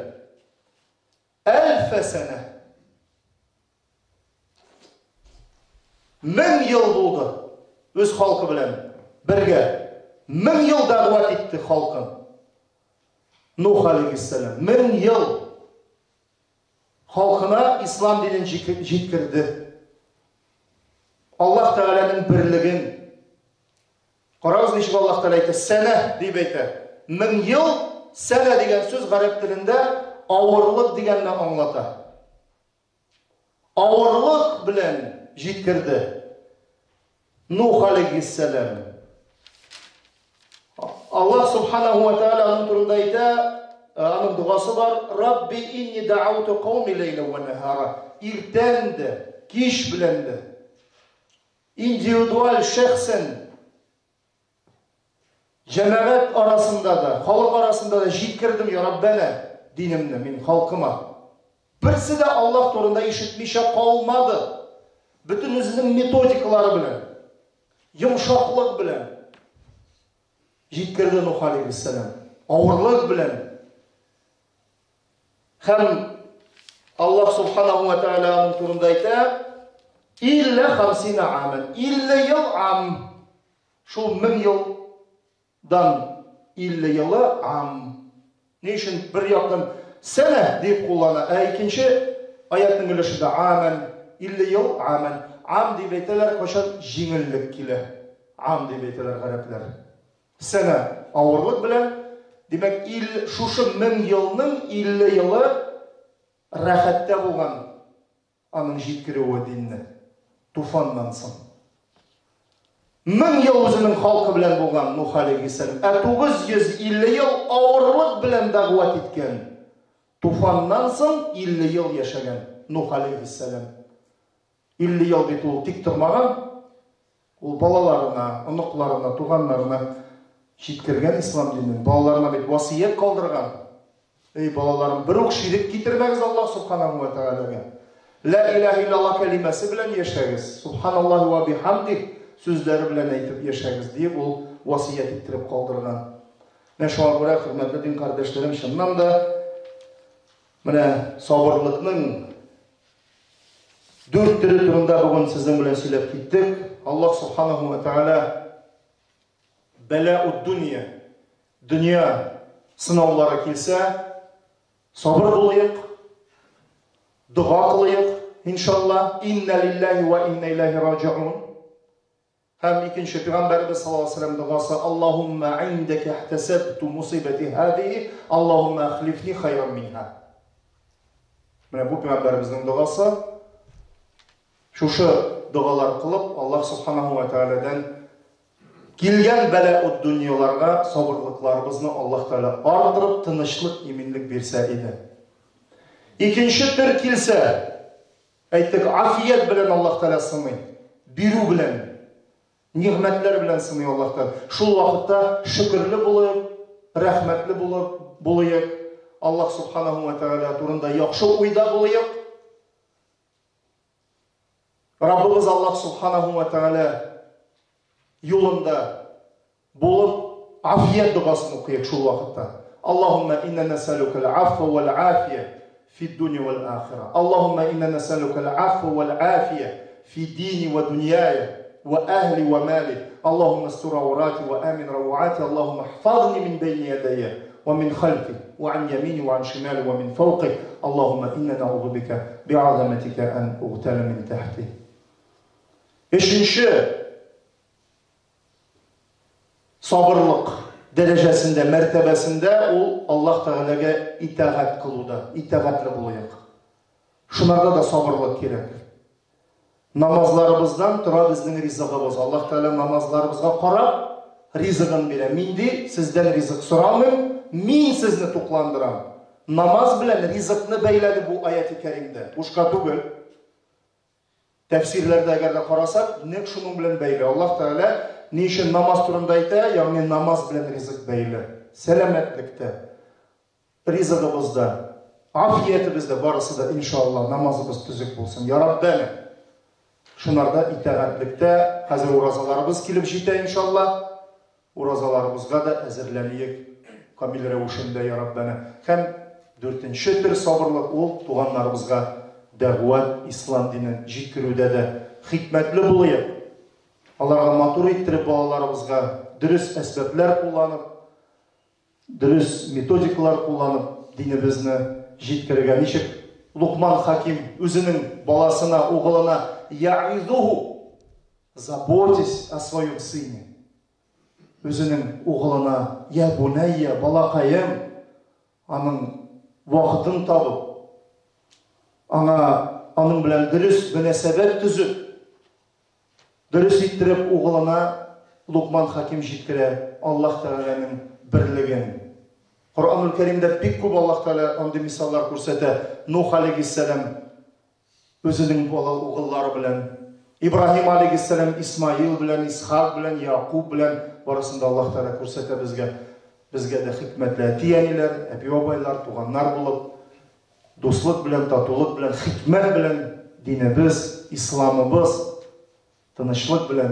Әлфә сәнә. Мең ел булды үз халкы белән бергә. Мең ел дәгъват итте халкын. Нух алейһиссәлам мең ел халкына ислам динен җиткерде. Аллаһ Тәгаләнең берлеген. Карагыз, ничек Аллаһ Тәгалә әйтә, сәнә дип әйтә. Мең ел сәнә дигән сүз гарәп телендә авырлык дигәнне аңлата. Авырлык белән җиткерде. Нух алейхиссәлам. Аллаһ субханаху ва тааля аның турында әйтә, аның догасы бар, Рабби инни да'ауту кауми ләйла ва нахара. Иртән дә, кич белән дә. Индивидуаль шәхсән җәмәгать арасында да, халык арасында да җиткердем, я Раббәнә, динемне мин халкыма. Берсе дә Аллаһ турында ишетмичә калмады. Бөтен үзенең методикалары белән, йомшаклык белән җиткерде Нух алейһиссәлам. Авырлык белән. Һәм Аллаһ субханаху ва тааля аның турында әйтә, Илля хамсина амен. 50 ел ам. Шул мең елдан 50 елы ам. Ни өчен бер яктан сәнә дип куллана, ә икенче аятның өлешендә амен, 50 ел амен. Ам дип әйтәләр, кайчан җиңеллек килә. Ам дип әйтәләр гарәпләр. Сәнә авырлык белән, димәк, ил шушы мең елның 50 елы рәхәттә булган аның җиткерүе динне туфаннан соң. 1000 ел үзенең халкы белән булган Нух алейһиссәлам, ә 950 ел авырлык белән дәгъват иткән. Туфаннан соң 50 ел яшәгән Нух алейһиссәлам. 50 ел бит ул тик тормаган. Ул балаларына, оныкларына, туганнарына җиткергән ислам динен. Балаларына бит васыять калдырган. Эй, балаларым, бер үк ширек китермәгез Аллаһ субханаху ва тәгаләгә. Ла илаһ иллаллаһ кәлимәсе белән яшәгез. Субханаллаһи ва бихамдих сүзләре белән әйтеп яшәгез, диеп ул васыять иттереп калдырган. Менә шуңа күрә, хөрмәтле дин кардәшләрем, чыннан да менә сабырлыкның дүрт төре турында бүген сезнең белән сөйләп киттек. Аллаһ субханаху ва тәгалә Бәләүд дөнья, дөнья сынаулары килсә, сабыр булыйк, дога кылыйк, иншалла, инна лилләһи ва инна иләһи раҗиун. Һәм икенче пәйгамбәребез саллаллаһу алейһи вәсәлләм догасы, Аллаһумма индәкә ихтәсәбту мусибәти һадиһи, Аллаһумма ахлифни хайран минһа. Менә бу пәйгамбәребезнең догасы. Шушы догалар кылып, Аллаһ субханаһу ва тәгаләдән килгән бәла-ут-дөньяларга сабырлыкларыбызны Аллаһ Тәгалә арттырып, тынычлык, иминлек бирсә иде. Икенче төр килсә, әйттек, афият белән Аллаһ Тәгалә сыный, бирү белән, нигъмәтләр белән сыный Аллаһ Тәгалә. Шул вакытта шөкерле булып, рәхмәтле булып булыйк, Аллаһ Субханаһу ва Тәгалә турында яхшы уйда булыйк. Раббыбыз Аллаһ Субханаху ва Тәгалә юлында булып, афият догасын укыйк шул вакытта. Аллаһумма инна насалука ал-афва вал-афия фи дунья вал-ахира. Аллаһумма инна насалука ал-афва вал-афия фи дини ва дуньяя ва ахли ва мали. Аллаһумма астур аурати ва амин рауати. Аллаһумма хфазни мин бейни ядайя ва мин хальфи ва ан ямини ва ан шимали ва мин фауқи. Аллаһумма инна наузу бика биазаматика ан угтала мин тахти. Өченче сабырлык дәрәҗәсендә, мәртәбәсендә ул Аллаһ Тәгаләгә итагать кылуда, итагатьле булыйк. Шунарда да сабырлык кирәк. Намазларыбыздан тора безнең ризыгыбыз. Аллаһ Тәгалә намазларыбызга карап ризыгын бирә. Мин ди, сездән ризык сорамыйм, мин сезне тукландырам. Намаз белән ризыкны бәйләде бу аяти кәримдә. Бушка түгел. Тәфсирләрдә әгәр дә карасак, нәкъ шуның белән бәйле. Аллаһ Тәгалә ни өчен намаз турында әйтә? Ягъни намаз белән ризык бәйле. Сәламәтлектә, ризыгыбыз да, афиятебез дә барысы да иншалла намазыбыз төзек булсын. Я Раббәнә. Шунарда итагатьлектә хәзер уразаларыбыз килеп җитә иншалла. Уразаларыбызга да әзерләниек камил рәвешендә, я Раббәнә. Һәм дүртенче төр сабырлык ул туганнарыбызга дәгъват, ислам динен җиткерүдә дә хикмәтле булыйк. Аларга матур иттереп балаларыбызга дөрес әсбаплар кулланып, дөрес методикалар кулланып динебезне җиткерергә. Ничек Лукман Хаким үзенең баласына, угылына яизуху, заботьтесь о своем сыне. Үзенең угылына, я бунайя, балакаем, аның вакытын табып, аңа аның белән дөрес мөнәсәбәт төзеп, Дөрес иттереп угылына Лукман Хаким җиткерә Аллаһ Тәгаләнең берлеген. Коръәнул Кәримдә бик күп Аллаһ Тәгалә андый мисаллар күрсәтә. Нух алейһиссәлам үзенең бала угыллары белән, Ибраһим алейһиссәлам Исмаил белән, Исхак белән, Якуб белән барысын да Аллаһ Тәгалә күрсәтә безгә. Безгә дә хикмәтле әти-әниләр, әби-бабайлар, туганнар булып, Дуслык белән, татулык белән, хикмәт белән динебез, исламыбыз тынычлык белән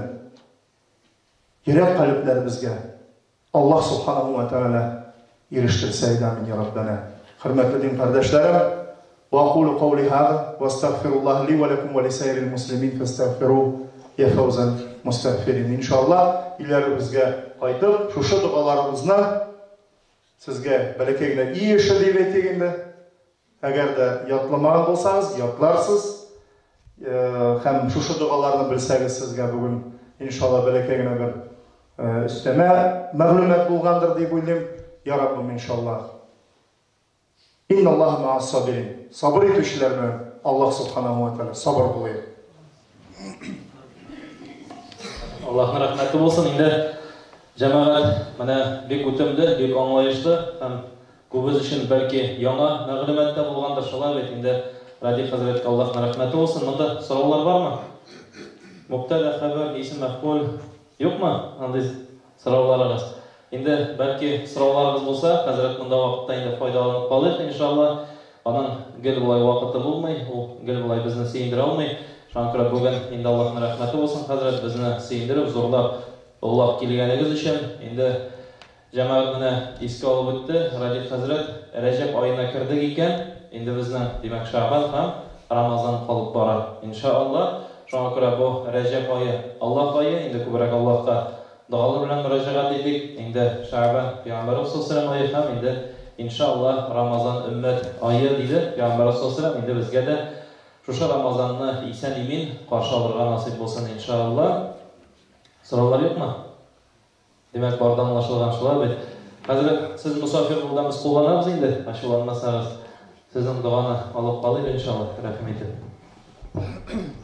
йөрәк калебләребезгә Аллаһ Субханаһу ва Тәгалә ирештерсә иде, амин, я Раббәнә. Хөрмәтле дин кардәшләрем, ва акулу каули һаза ва астагфируллаһ ли ва ләкум ва лисаирил муслимин фастагфиру я фаузал мустагфирин. Иншаллаһ, өйләребезгә кайтып, шушы догаларыбызны Сезгә бәләкәй генә өй эше дип әйтик инде. Әгәр дә ятламаган булсагыз, ятларсыз. Һәм шушы догаларны белсәгез, сезгә бүген иншалла бәләкәй генә бер өстәмә мәгълүмат булгандыр дип уйлыйм. Я Раббым, иншалла. Инналлаһа ма'ас сабирин. Сабыр итүчеләр белән Аллаһ субханаһу ва тааля сабыр булыйк. Аллаһның рәхмәте булсын. Инде җәмәгать менә бик үтемле, бик аңлаешлы һәм күбез өчен бәлки яңа мәгълүмат та булгандыр, шулай бит инде Радик хәзрәткә Аллаһның рәхмәте булсын. Монда сораулар бармы? Мубтада, хәбәр, исем мәфгуль юкмы? Андый сорауларыгыз. Инде бәлки сорауларыгыз булса, хәзрәт монда вакытта инде файдаланып калыйк, иншалла. Аның гел болай вакыты булмый, ул гел болай безне сөендерә алмый. Шуңа күрә бүген инде Аллаһның рәхмәте булсын, хәзрәт, безне сөендереп, зурлап, олылап килгәнегез өчен. Инде җәмәгать менә искә алып үтте, Радик хәзрәт, Рәҗәб аена кердек икән, инде безнең, димәк, Шәгъбан һәм Рамазан калып бара, иншаАллаһ. Шуңа күрә бу Рәҗәб ае Аллаһ ае, инде күбрәк Аллаһка Догалар белән мөрәҗәгать итик. Инде Шәгъбан Пәйгамбәребез саллаллаһу галәйһи ва сәлләм ае һәм инде, иншаллаһ, Рамазан өммәт ае, диде Пәйгамбәребез саллаллаһу галәйһи ва сәлләм. Инде безгә дә шушы Рамазанны исән-имин каршы алырга насыйп булсын, иншаллаһ. Сораулар юкмы? Димәк, бар да аңлашылган, шулай бит? Хәзрәт, сез мосафир булган, без кулланабыз инде, ачуланмасагыз. Сезнең доганы алып калыйк, иншаллаһ, рәхим итеп.